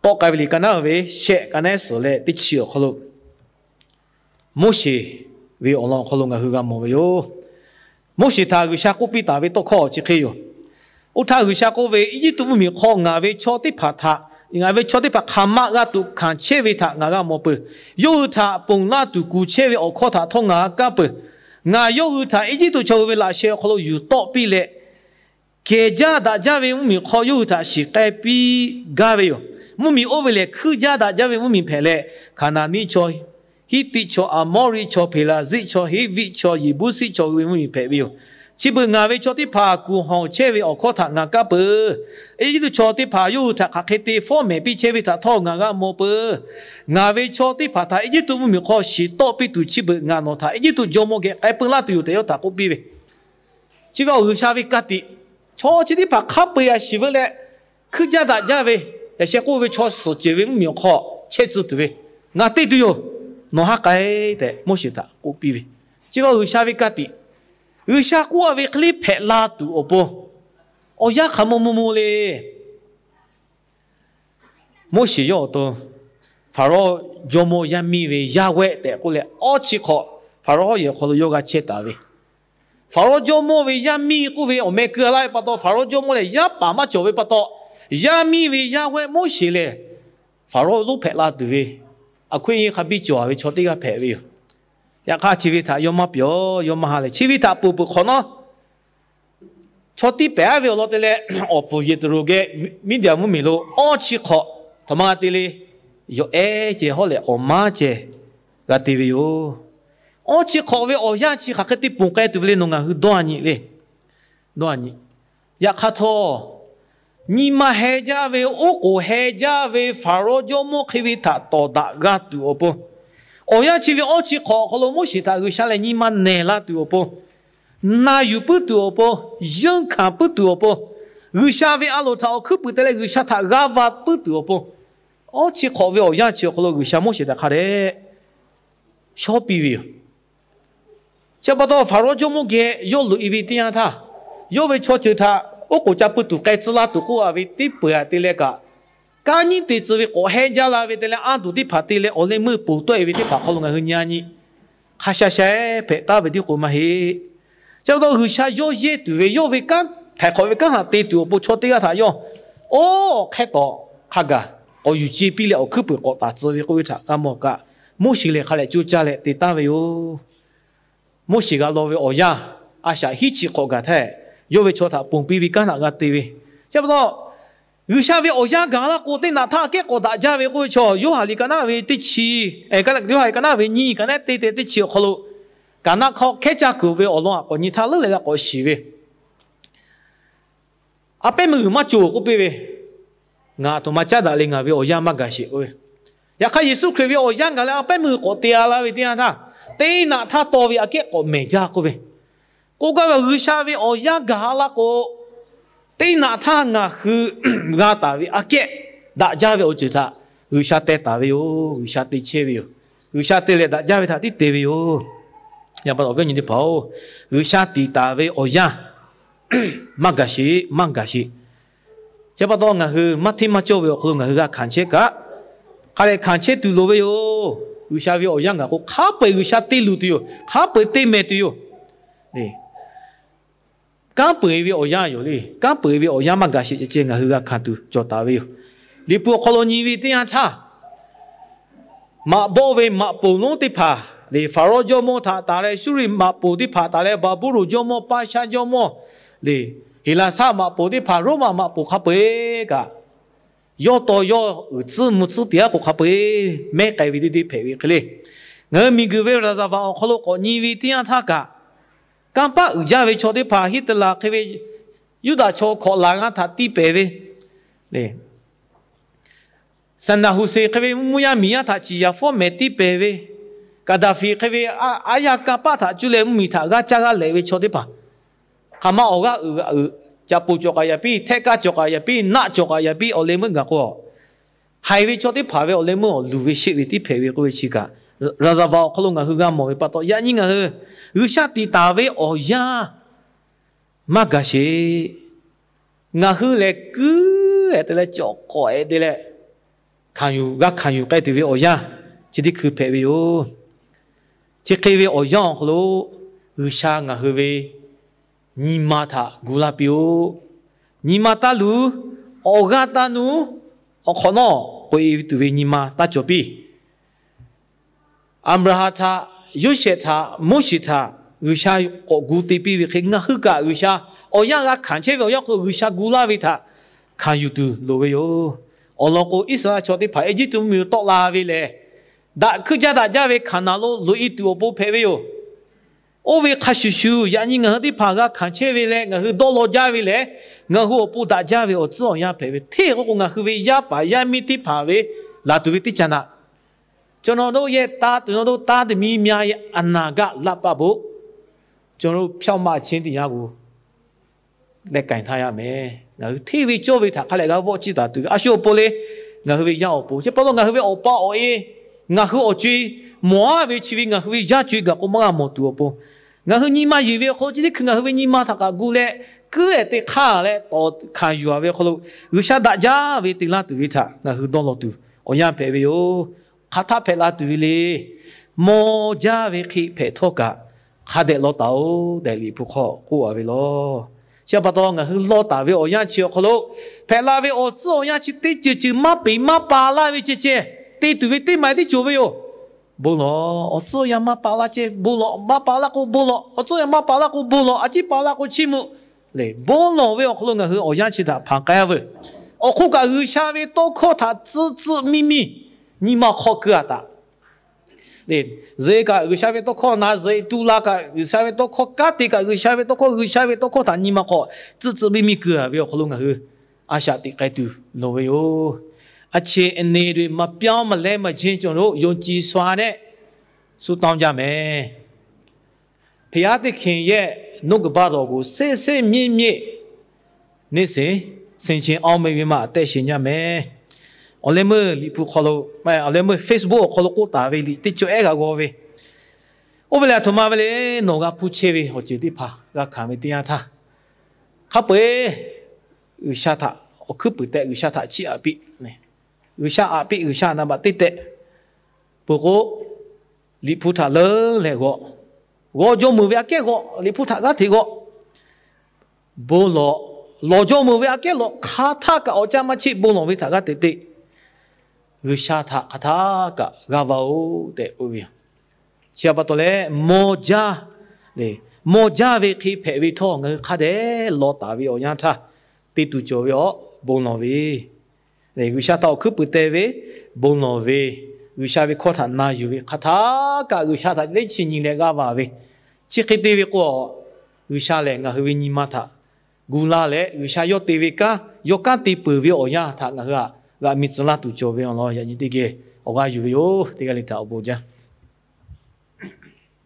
tawˆ k'ai ve liꞈ ka naˉ ve shehˆ ka naˉ suhˍ leh teˇ chi awˬ hk'aw lo Moˉseˍ ve awˬ lawn awˬ hk'aw lo ngaˬ hui g'a mawˬ ve yoˬ. Moˉseˍ htaꞈ G'uiˬ sha k'oˆ piˇ taˍ ve tawˇ hkawˇ chi hk'e yoˬ. Oˇ htaˇ G'uiˬ sha k'oˆ ve, Eˇjiˇtuꞈ mvuhˇmiˬ hk'aw ngaˬ ve chaw teˇ hpaˍ htaꞈ, ngaˬ ve chaw teˇ hpaˍ hk'aˬ ma g'a tuꞈ hkanˍ chehˇ ve htaꞈ ngaˬ g'a mawˬ peuˬ. Yawˇ hui htaꞈ ponˬ laˇ tuˬ kuˬ chehˇ ve awˬ hkawˇ htaꞈ htawˇ ngaˬ g'a kaˇ peuˬ. Ngaˬ yawˇ hui htaꞈ Eˇjiˇtuꞈ chaw hui ve laꞈ sheh awˬ hk'aw lo yuˬ tawˆ piˇ leh, kehˬ jaˇ daꞈ jaˇ ve mvuhˇmiˬ hk'aw yawˇ hui htaꞈ shiˍ k'ai piˇ gaˇ ve yoˬ. Mvuhˇmiˬ oˇ ve lehˬ hkuiˇ jaˇ daꞈ jaˇ ve mvuhˇmiˬ hpehꞈ leh, Hkaˍnanˍniˆ chaw, Hiˉtiˆ chaw, Aˍmawˇriˆ chaw, Peˍlaˍziˆ chaw, Heˇviˆ chaw, Yeˍbuˇsiˆ chaw hui ve mvuhˇmiˬ hpehꞈ ve yoˬ. Chi beuꞈ ngaˬ ve chaw teˇ hpaˍ kuˬ hawˬ chehˇ ve awˬ hkawˇ htaꞈ ngaˬ kaˇ peuˬ. Eˇjiˇtuꞈ chaw teˇ hpaˍ yawˇ hui htaꞈ hk'aˬ hk'e te fawˉ mehˍ piˇ chehˇ ve htaꞈ htawˇ ngaˬ g'a mawˬ peuˬ. Ngaˬ ve chaw teˇ hpaˍ htaꞈ Eˇjiˇtuꞈ mvuhˇmiˬ hk'aw shiˍ tawˆ piˇ tuˬ chi beuꞈ ngaˬ nawˬ htaꞈ Eˇjiˇtuꞈ jawˇmawˇ geh k'ai peu laˇ tuˬ yoˬ tehꞈ yawˇ htaꞈ k'oˆ piˇ ve. Chi ve awˬ G'uiˬsha ve ka tiꞈ, chaw chi teˇ hpaˍ hk'a peu-eˬ a shiˍ veu leh, hkuiˇ jaˇ daꞈ jaˇ ve, yaꞈ sheh k'oˆ ve chaw suhˍ ceuˬ ve mvuhˇmiˬ awˬ hk'aw chehˇ tcuh tuˬ ve, ngaˬ te tuˬ yoˬ. Nawˬ haˉ k'ai tehꞈ Moˉseˍ htaꞈ k'oˆ piˇ ve. Chi ve awˬ G'uiˬsha ve ka tiꞈ, G'uiˬsha k'oˆ a ve hk'e le hpehꞈ la tuˬ awˬ pon, awˬ yanˇ hk'aˬ mvuh mvuh mvuh le. Moˉseˍ yawˇ awˬ to Hpaˍrawˇ jawˇmawˇ yaˇ miˇ ve yaˇ wehˆ tehꞈ k'oˆ leh, awˇ chi hk'awꞈ Hpaˍrawˇ hawˉ yehˬ awˬ hk'aw lo yawˇ g'a chehˇ taˍ ve. Hpaˍrawˇ jawˇmawˇ ve yaˇ miˇ k'oˆ ve awˬ meh keu a laˇ ve pa taw, Hpaˍrawˇ jawˇmawˇ lehˬ yaˇ paˍ maˇ cawˬ ve pa taw, yaˇ miˇ ve yaˇ wehˆ Moˉseˍ lehˬ, Hpaˍrawˇ lonˉ hpehꞈ la tuˬ ve, a hkuiˉ nyi hk'a biˇ cawˬ ve chaw teˇ g'aˇ hpehꞈ ve yoˬ. Yaꞈ hk'aˇ chi ve htaꞈ yawˇ maˇ pyawˬ, yawˇ maˇ ha leh, chi ve htaꞈ peuˬ peuˬ hk'awꞈ nawˉ, chaw tiˇ pehˍ aˉ ve awˬ lawn te leh, awˬ pfuhˍ Yeˍteˍroˍ geh Miˇdiˍ mvuhˇmiˬ lo awˇ chi hk'awꞈ htaꞈ ma te le, yawˬ ehˉ ceh hawˉ lehˬ awˬ maˉ ceh g'a te ve yoˬ. Awˇ chi hk'awꞈ ve awˬ yanˇ chi hk'aˬ hk'e te ponˬ k'ai tuˬ ve le nawˬ ngaˬ hui dawˇ a nyi le. Dawˇ a nyi. Yaꞈ hk'aˇ htawˇ, nyi ma heh jaˇ ve, oˉ k'oˍ heh jaˇ ve Hpaˍrawˇ jawˇmawˇ hk'e ve htaꞈ tawˍ daꞈ g'a tuˬ awˬ pon, awˬ yanˇ chi ve awˇ chi hk'awꞈ awˬ hk'aw lo Moˉseˍ htaꞈ G'uiˬsha lehˬ nyi ma nehˬ la tuˬ awˬ pon, na yuˬ puiˉ tuˬ awˬ pon, yeunˇ hkanˍ puiˉ tuˬ awˬ pon, G'uiˬsha ve a loˍ htaꞈ awˬ hkuiˉ puiˍ te leh G'uiˬsha htaꞈ g'a va puiˉ tuˬ awˬ pon, awˇ chi hk'awꞈ ve awˬ yanˇ chi awˬ hk'aw lo G'uiˬsha Moˉseˍ htaꞈ hk'a dehꞈ shawˉ piˇ ve yoˬ. Chi pa taw, Hpaˍrawˇ jawˇmawˇ geh yawˇ loꞈ e ve teˇ yanˇ htaˇ, yawˇ ve chaw ceuˬ htaꞈ oˉ k'oˍ ca pui tuˬ k'ai tcuh la tuˬ k'oˆ a ve teˇ peuˬ aꞈ te leh kaꞈ, kanˉ nyiˉ te tcuh ve k'awꞈ heh jaˇ la ve te leh, anˇ tuˬ teˇ hpaˍ te leh awˬ leh meuˇ ponˬ tawˆ e ve teˇ hpaˍ hk'aw lo ngaˬ hui nyi a nyi. Hk'a sha sha hpehꞈ taˉ ve tiˉ k'o maˇ heˆ. Chi pa taw, G'uiˬsha yawˇ yehˇ tuˬ ve, yawˇ ve kanˉ htaiˍ hk'awꞈ ve kanˉ htaꞈ te tuˬ awˬ pon chaw teˇ g'aˇ htaꞈ yawˇ, oˇ, hk'e k'awꞈ hk'a gaˬ k'awꞈ yuˬ ce piˇ leh awˬ hkuiˉ puiˍ k'awꞈ taˍ tcuh ve k'oˆ ve htaꞈ g'a mawˬ kaꞈ, Moˉseˍ lehˬ hk'a dehꞈ coˇ caˇ leh te taˍ ve yoˬ. Moˉseˍ g'a law ve awˬ yanˇ, a shaꞈ hiˉ chi hk'awꞈ gaˬ htaˇ, yawˇ ve chaw htaꞈ ponˬ piˇ ve kanˉ htaꞈ g'a te ve. Chi pa taw, G'uiˬsha ve awˬ yanˇ gaˬ laˇ k'o, teˇ naꞈ htaˇ aꞈ kehˉ k'awꞈ daꞈ jaˇ ve k'oˆ ve chaw, Yoˇhanˬ liꞈ ka naˆ ve teˇ chi, Yoˇhanˬ liꞈ ka naˆ ve nyiˇ, ka naˆ teˇ te teˇ chi awˬ hk'aw lo, kaꞈ naˆ hk'aw hkehˉ caˇ kuiˬ ve awˬ lawn aꞈ k'awꞈ nyi htaˇ leuˉ leh g'a k'awꞈ shiˍ ve, A pehˉ meuˇ g'uiˬ maˇ cawˬ k'oˆ piˇ ve, Ngaˬ aˬ htoꞈ ma caˉ daꞈ le, ngaˬ ve awˬ yanˇ maˇ gaˬ sheˍ k'oˆ ve. Yaꞈ hk'aˇ, Yeˍsuˆ Hkriꞈ ve awˬ yanˇ gaˬ leh a pehˉ meuˇ g'uiˬ k'awꞈ te a laˇ ve teˇ yanˇ htaˇ, teˇ naꞈ htaˇ taw ve aꞈ kehˉ k'awꞈ mehˬ jaˇ k'oˆ ve. K'oˆ gaˇ ve, G'uiˬsha ve awˬ yanˇ gaˬ a laˇ k'o, teˇ naꞈ htaˇ ngaˬ hui g'a taˍ ve aꞈ kehˉ daꞈ jaˇ ve awˬ ceuˬ htaꞈ G'uiˬsha teh taˍ ve yoˬ. G'uiˬsha te chehˇ ve yoˬ. G'uiˬsha te leh daꞈ jaˇ ve htaꞈ tiˉ te ve yoˬ. Yaꞈ pa taw, awˬ viˉ awˬ nyi teˇ hpaˍ-oˬ, G'uiˬsha tiˍ taˍ ve awˬ yanˇ maˇ gaˬ sheˍ, maˇ gaˬ sheˍ. Chi pa taw, ngaˬ hui maˇ hteˇ maˇ cawˇ ve awˬ hk'aw lo ngaˬ hui g'a hkanˍ chehˇ kaꞈ, hk'a dehꞈ hkanˍ chehˇ tuˬ loˍ ve yoˬ. G'uiˬsha ve awˬ yanˇ gaˬ k'o, hk'a peu-eˬ G'uiˬsha te luˬ tuˬ yoˬ. Hk'a peu-eˬ te mehˍ tuˬ yoˬ. Kanˉ peu-eˬ ve awˬ yanˇ yoˬ le. Kanˉ peu-eˬ ve awˬ yanˇ maˇ gaˬ sheˍ ceh ceh ngaˬ hui g'a hkanˍ tuˬ cawˬ taˍ ve yoˬ. Liꞈ hpu awˬ hk'aw lo nyi ve teˇ yanˇ htaˇ, maꞈ bawˆ ve maꞈ poˍ lonˉ teˇ hpaˍ, Hpaˍrawˇ jawˇmawˇ htaꞈ taˍ leh, Suˇriˆ maꞈ poˍ teˇ hpaˍ taˍ leh, Baˍbuˍlonˍ jawˇmawˇ, Paˇshaˆ jawˇmawˇ, Heˍlaˍsaˆ maꞈ poˍ teˇ hpaˍ, Roˉmaꞈ maꞈ poˍ hk'a peu-eˬ kaꞈ, yawˇ taw yawˇ uiˍ tcuhˉ mvuh tcuhˉ te aˉ k'o hk'a peu-eˬ mehˉ k'ai ve teˇ deˇ hpehꞈ ve hk'e le. Ngaˬ hui miˬguiˬ ve ရာဇဝင် awˬ hk'aw lo k'awꞈ nyi ve teˇ yanˇ htaˇ kaꞈ, kanˇ paˆ uiˍ jaˇ ve chaw teˇ hpaˍ, Hiˉtehˍlaˍ hk'e ve Yuˇdaꞈ chaw hkawꞈ laˬ g'aˇ htaꞈ tiˇ pehˍ ve, สดัม ฮุสเซน hk'e ve mvuhˇ yaˇ miˬ yaˇ htaꞈ ciˍ yaˍ fawˉ mehˍ tiˇ pehˍ ve, Kaˍdaˍfiˍ hk'e ve aˉ yaˇ kanˇ paˆ htaꞈ cuˇ leh mvuhˇmiˬ htaꞈ g'aˇ caˇ g'aˇ lehꞈ ve chaw teˇ hpaˍ, hk'aˬ ma awˬ g'aˇ uiˍ g'aꞈ uiˍ, caꞈ poˬ cawˬ k'aꞈ yaꞈ piˇ, htehˆ kaˇ cawˬ k'aꞈ yaꞈ piˇ, naˆ cawˬ k'aꞈ yaꞈ piˇ, awˬ leh meuˇ gaˬ k'o, haiˬ ve chaw teˇ hpaˍ ve awˬ leh meuˇ awˬ luˬ ve sheˆ ve tiˉ hpehꞈ ve k'oˆ ve chi kaꞈ, ရာဇဝင် awˬ hk'aw lo ngaˬ hui g'a mawˬ ve pa taw, yaꞈ nyi ngaˬ hui G'uiˬsha tiˍ taˍ ve awˬ yanˇ maˇ gaˬ sheˍ. Ngaˬ hui lehˬ kuiˉ-ehˍ te leh cawˬ k'awꞈ-ehˍ te leh, hkanˍ yuˬ g'a hkanˍ yuˬ k'ai tuˬ ve awˬ yanˇ chi teˇ hkui hpehꞈ ve yoˬ. Chi hk'e ve awˬ yanˇ awˬ hk'aw lo G'uiˬsha ngaˬ hui ve nyi ma htaꞈ gu laˇ piˇ-oˆ. Nyi ma taˇ luˬ, awˬ g'aˇ taˇ nuˇ, awˬ hk'awꞈ nawˉ k'oꞈ-e tuˬ ve nyi ma taˇ cawˬ piˇ. Aˍbraˍhanˍ htaꞈ, Yoˇsehꞈ htaꞈ, Moˉseˍ htaꞈ G'uiˬsha k'awꞈ gu te piˇ ve hk'e, ngaˬ hui kaꞈ G'uiˬsha awˬ yanˇ g'a hkanˍ chehˇ ve awˬ yanˇ hk'aw lo G'uiˬsha gu laˇ ve htaꞈ hkanˍ yuˬ tuˬ loˍ ve yoˬ. Awˬ lawn k'o, Iˉsaˍreˍlaˆ chaw teˇ hpaˍ Eˇjiˇtuꞈ mvuhˇmiˬ lo tawˆ la ve lehˬ, daꞈ hkuiˇ jaˇ daꞈ jaˇ ve Hkaˍnanˍ lo loꞈ-e tuˬ awˬ pon hpehꞈ ve yoˬ. Oˇ ve hk'a shuˍ shuˍ, yaꞈ nyi ngaˬ hui teˇ hpaˍ g'a hkanˍ chehˇ ve leh ngaˬ hui dawˇ law jaˇ ve lehˬ, ngaˬ hui awˬ pon daꞈ jaˇ ve awˬ tcuhˉ awˬ yanˇ hpehꞈ ve. Hteˇ k'o k'o, ngaˬ hui ve yaˇ paˍ yaˇ miˇ teˇ hpaˍ ve laˬ tuˬ ve teˇ caꞈ naꞈ, ကျွန်တော်တို့ရဲ့ သား၊ ကျွန်တော်တို့ သားသမီးများရဲ့ အနာဂတ်လမ်း လမ်းပါဖို့ ကျွန်တော်တို့ ဖြောင့်မတ်ခြင်းတရားကို လက်ကင်ထားရမယ်. Ngaˬ hui hteˇ ve cawˇ ve htaꞈ hk'a leh g'a vawˆ ciˇ taˍ tuˬ ve a shu awˬ pon le. Ngaˬ hui ve yaˇ awˬ pon, chi pa taw ngaˬ hui ve awˬ pa awˬ e, ngaˬ hui awˬ co e, mawˬ a ve chi ve ngaˬ hui ve yaˇ co e gaˬ k'o maˇ g'a mawˬ tuˬ awˬ pon, ngaˬ hui nyi ma yeˬ ve awˬ hk'aw lo chi teˇ hkui ngaˬ hui ve nyi ma htaꞈ kaꞈ gu leh, kuiˉ ehˍ te hk'aˇ leh tawˍ hkanˍ yuˬ a ve awˬ hk'aw lo, G'uiˬsha daꞈ jaˇ ve te laˇ tuˬ ve htaꞈ ngaˬ hui dawˇ law tuˬ awˬ yanˇ hpehꞈ ve yoˬ. Hk'aˬ htaˇ hpehꞈ la tuˬ ve le. Mawˬ jaˇ ve hk'e hpehꞈ htawˇ kaꞈ, hk'a dehꞈ law taˍ-oˬ tehꞈ Liꞈ hpu hk'aw k'oˆ a ve law. Chi pa taw ngaˬ hui law taˍ ve awˬ yanˇ chi awˬ hk'aw lo, hpehꞈ la ve awˬ tcuhˉ awˬ yanˇ chi teˇ ceuˬ ceuˬ maˇ peˍ maˇ pa laˇ ve ceh ceh te tuˬ ve teˇ maˬ teˇ cawˬ ve yoˬ. Bon lawˬ, awˬ tcuhˉ awˬ yanˇ maˇ pa laˇ ceh bon lawˬ, maˇ pa laˇ k'o bon lawˬ, awˬ tcuhˉ awˬ yanˇ maˇ pa laˇ k'o bon lawˬ, a ciˉ pa laˇ k'o chiˇ mvuh. Lehˬ, bon lawˬ ve awˬ hk'aw lo ngaˬ hui awˬ yanˇ chi htaꞈ hpanˍ k'ai a veuˬ. Awˬ hk'oˆ kaꞈ G'uiˬsha ve tawˇ hkawˇ htaꞈ tcuhˆ tcuhˆ miˇ miˇ nyi ma hk'aw keu a taꞈ. Lehˬ, zuhꞈ kaꞈ G'uiˬsha ve tawˇ hkawˇ na zuhꞈ, tu la kaꞈ G'uiˬsha ve tawˇ hkawˇ, kanˉ te kaꞈ G'uiˬsha ve tawˇ hkawˇ, G'uiˬsha ve tawˇ hkawˇ htaꞈ nyi ma hk'aw tcuhˆ tcuhˆ miˇ miˇ keu a ve awˬ hk'aw lo ngaˬ hui a shaꞈ teꞈ k'ai tuˬ loˍ ve yoˬ. အခြေအနေတွေ မပြောင်းမလဲမချင်း ကျွန်တော်တို့ ယုံကြည်စွာနဲ့ ဆုတောင်းကြမယ်။ ဘုရားသခင်ရဲ့ နှုတ်ကပတ်တော်ကို စိတ်စိတ်မြင့်မြင့် နေ့စဉ် ဆင်ခြင်အောက်မေ့ပြီးမှ အသက်ရှင်ကြမယ်။ Awˬ leh meuˇ Liꞈ hpu hk'aw lo, awˬ leh meuˇ Facebook awˬ hk'aw lo k'oˆ taˍ ve liꞈ teˇ cawˬ ehˉ g'a g'aw ve, oˇ ve lehˬ a htoꞈ ma ve le, nawˬ g'a hpuˇ chehˇ ve awˬ ceuˬ teˇ hpaˍ g'a hkanˍ ve teˇ yanˇ htaˇ, hk'a peu-eˬ G'uiˬsha htaꞈ awˬ hkuiˉ puiˍ tehꞈ G'uiˬsha htaꞈ chiˇ aꞈ piˇ, G'uiˬsha aꞈ piˇ, G'uiˬsha naˍ baꞈ teˇ tehꞈ peuˬ k'o, Liꞈ hpu htaꞈ leuˉ leh g'aw, g'aw jawˇ meuˬ ve aꞈ kehˉ g'aw, Liꞈ hpu htaꞈ g'aˇ hteꞈ g'aw, bon lawˬ, lawˬ jawˇ meuˬ ve aꞈ kehˉ lawˬ, hk'aˬ htaˇ kaꞈ awˬ caˇ maˇ cheˆ bon lawˬ ve htaꞈ g'aˇ hteꞈ te. G'uiˬsha htaꞈ hk'aˬ htaˇ kaꞈ g'a va-oˬ tehꞈ k'oˆ ve yoˬ. Chi pa taw leh, mawˬ jaˇ, mawˬ jaˇ ve hk'e hpehꞈ ve htawˇ ngaˬ hui hk'a dehꞈ law taˍ ve awˬ yanˇ htaˇ, te tuˬ cawˬ ve awˬ bon lawˬ ve, G'uiˬsha htaꞈ awˬ hkuiˉ puiˍ te ve, bon lawˬ ve, G'uiˬsha ve hkawˇ htaꞈ na yuˬ ve, hk'aˬ htaˇ kaꞈ G'uiˬsha htaꞈ lehˉ chi nyi leh g'aˇ va ve, chi hk'e te ve k'o, G'uiˬsha lehˬ ngaˬ hui ve nyi ma htaꞈ gu laˇ leh, G'uiˬsha yawˇ te ve kanˉ yawˇ kanˉ te peuˬ ve awˬ yanˇ htaꞈ ngaˬ hui htaꞈ g'aꞈ mi tcuh laˇ tuˬ cawˬ ve awˬ lawn yaꞈ nyi teˇ geh awˬ g'aˇ yuˬ ve yoˬ. Teˇ g'aˇ le htaꞈ awˬ bon jaˇ.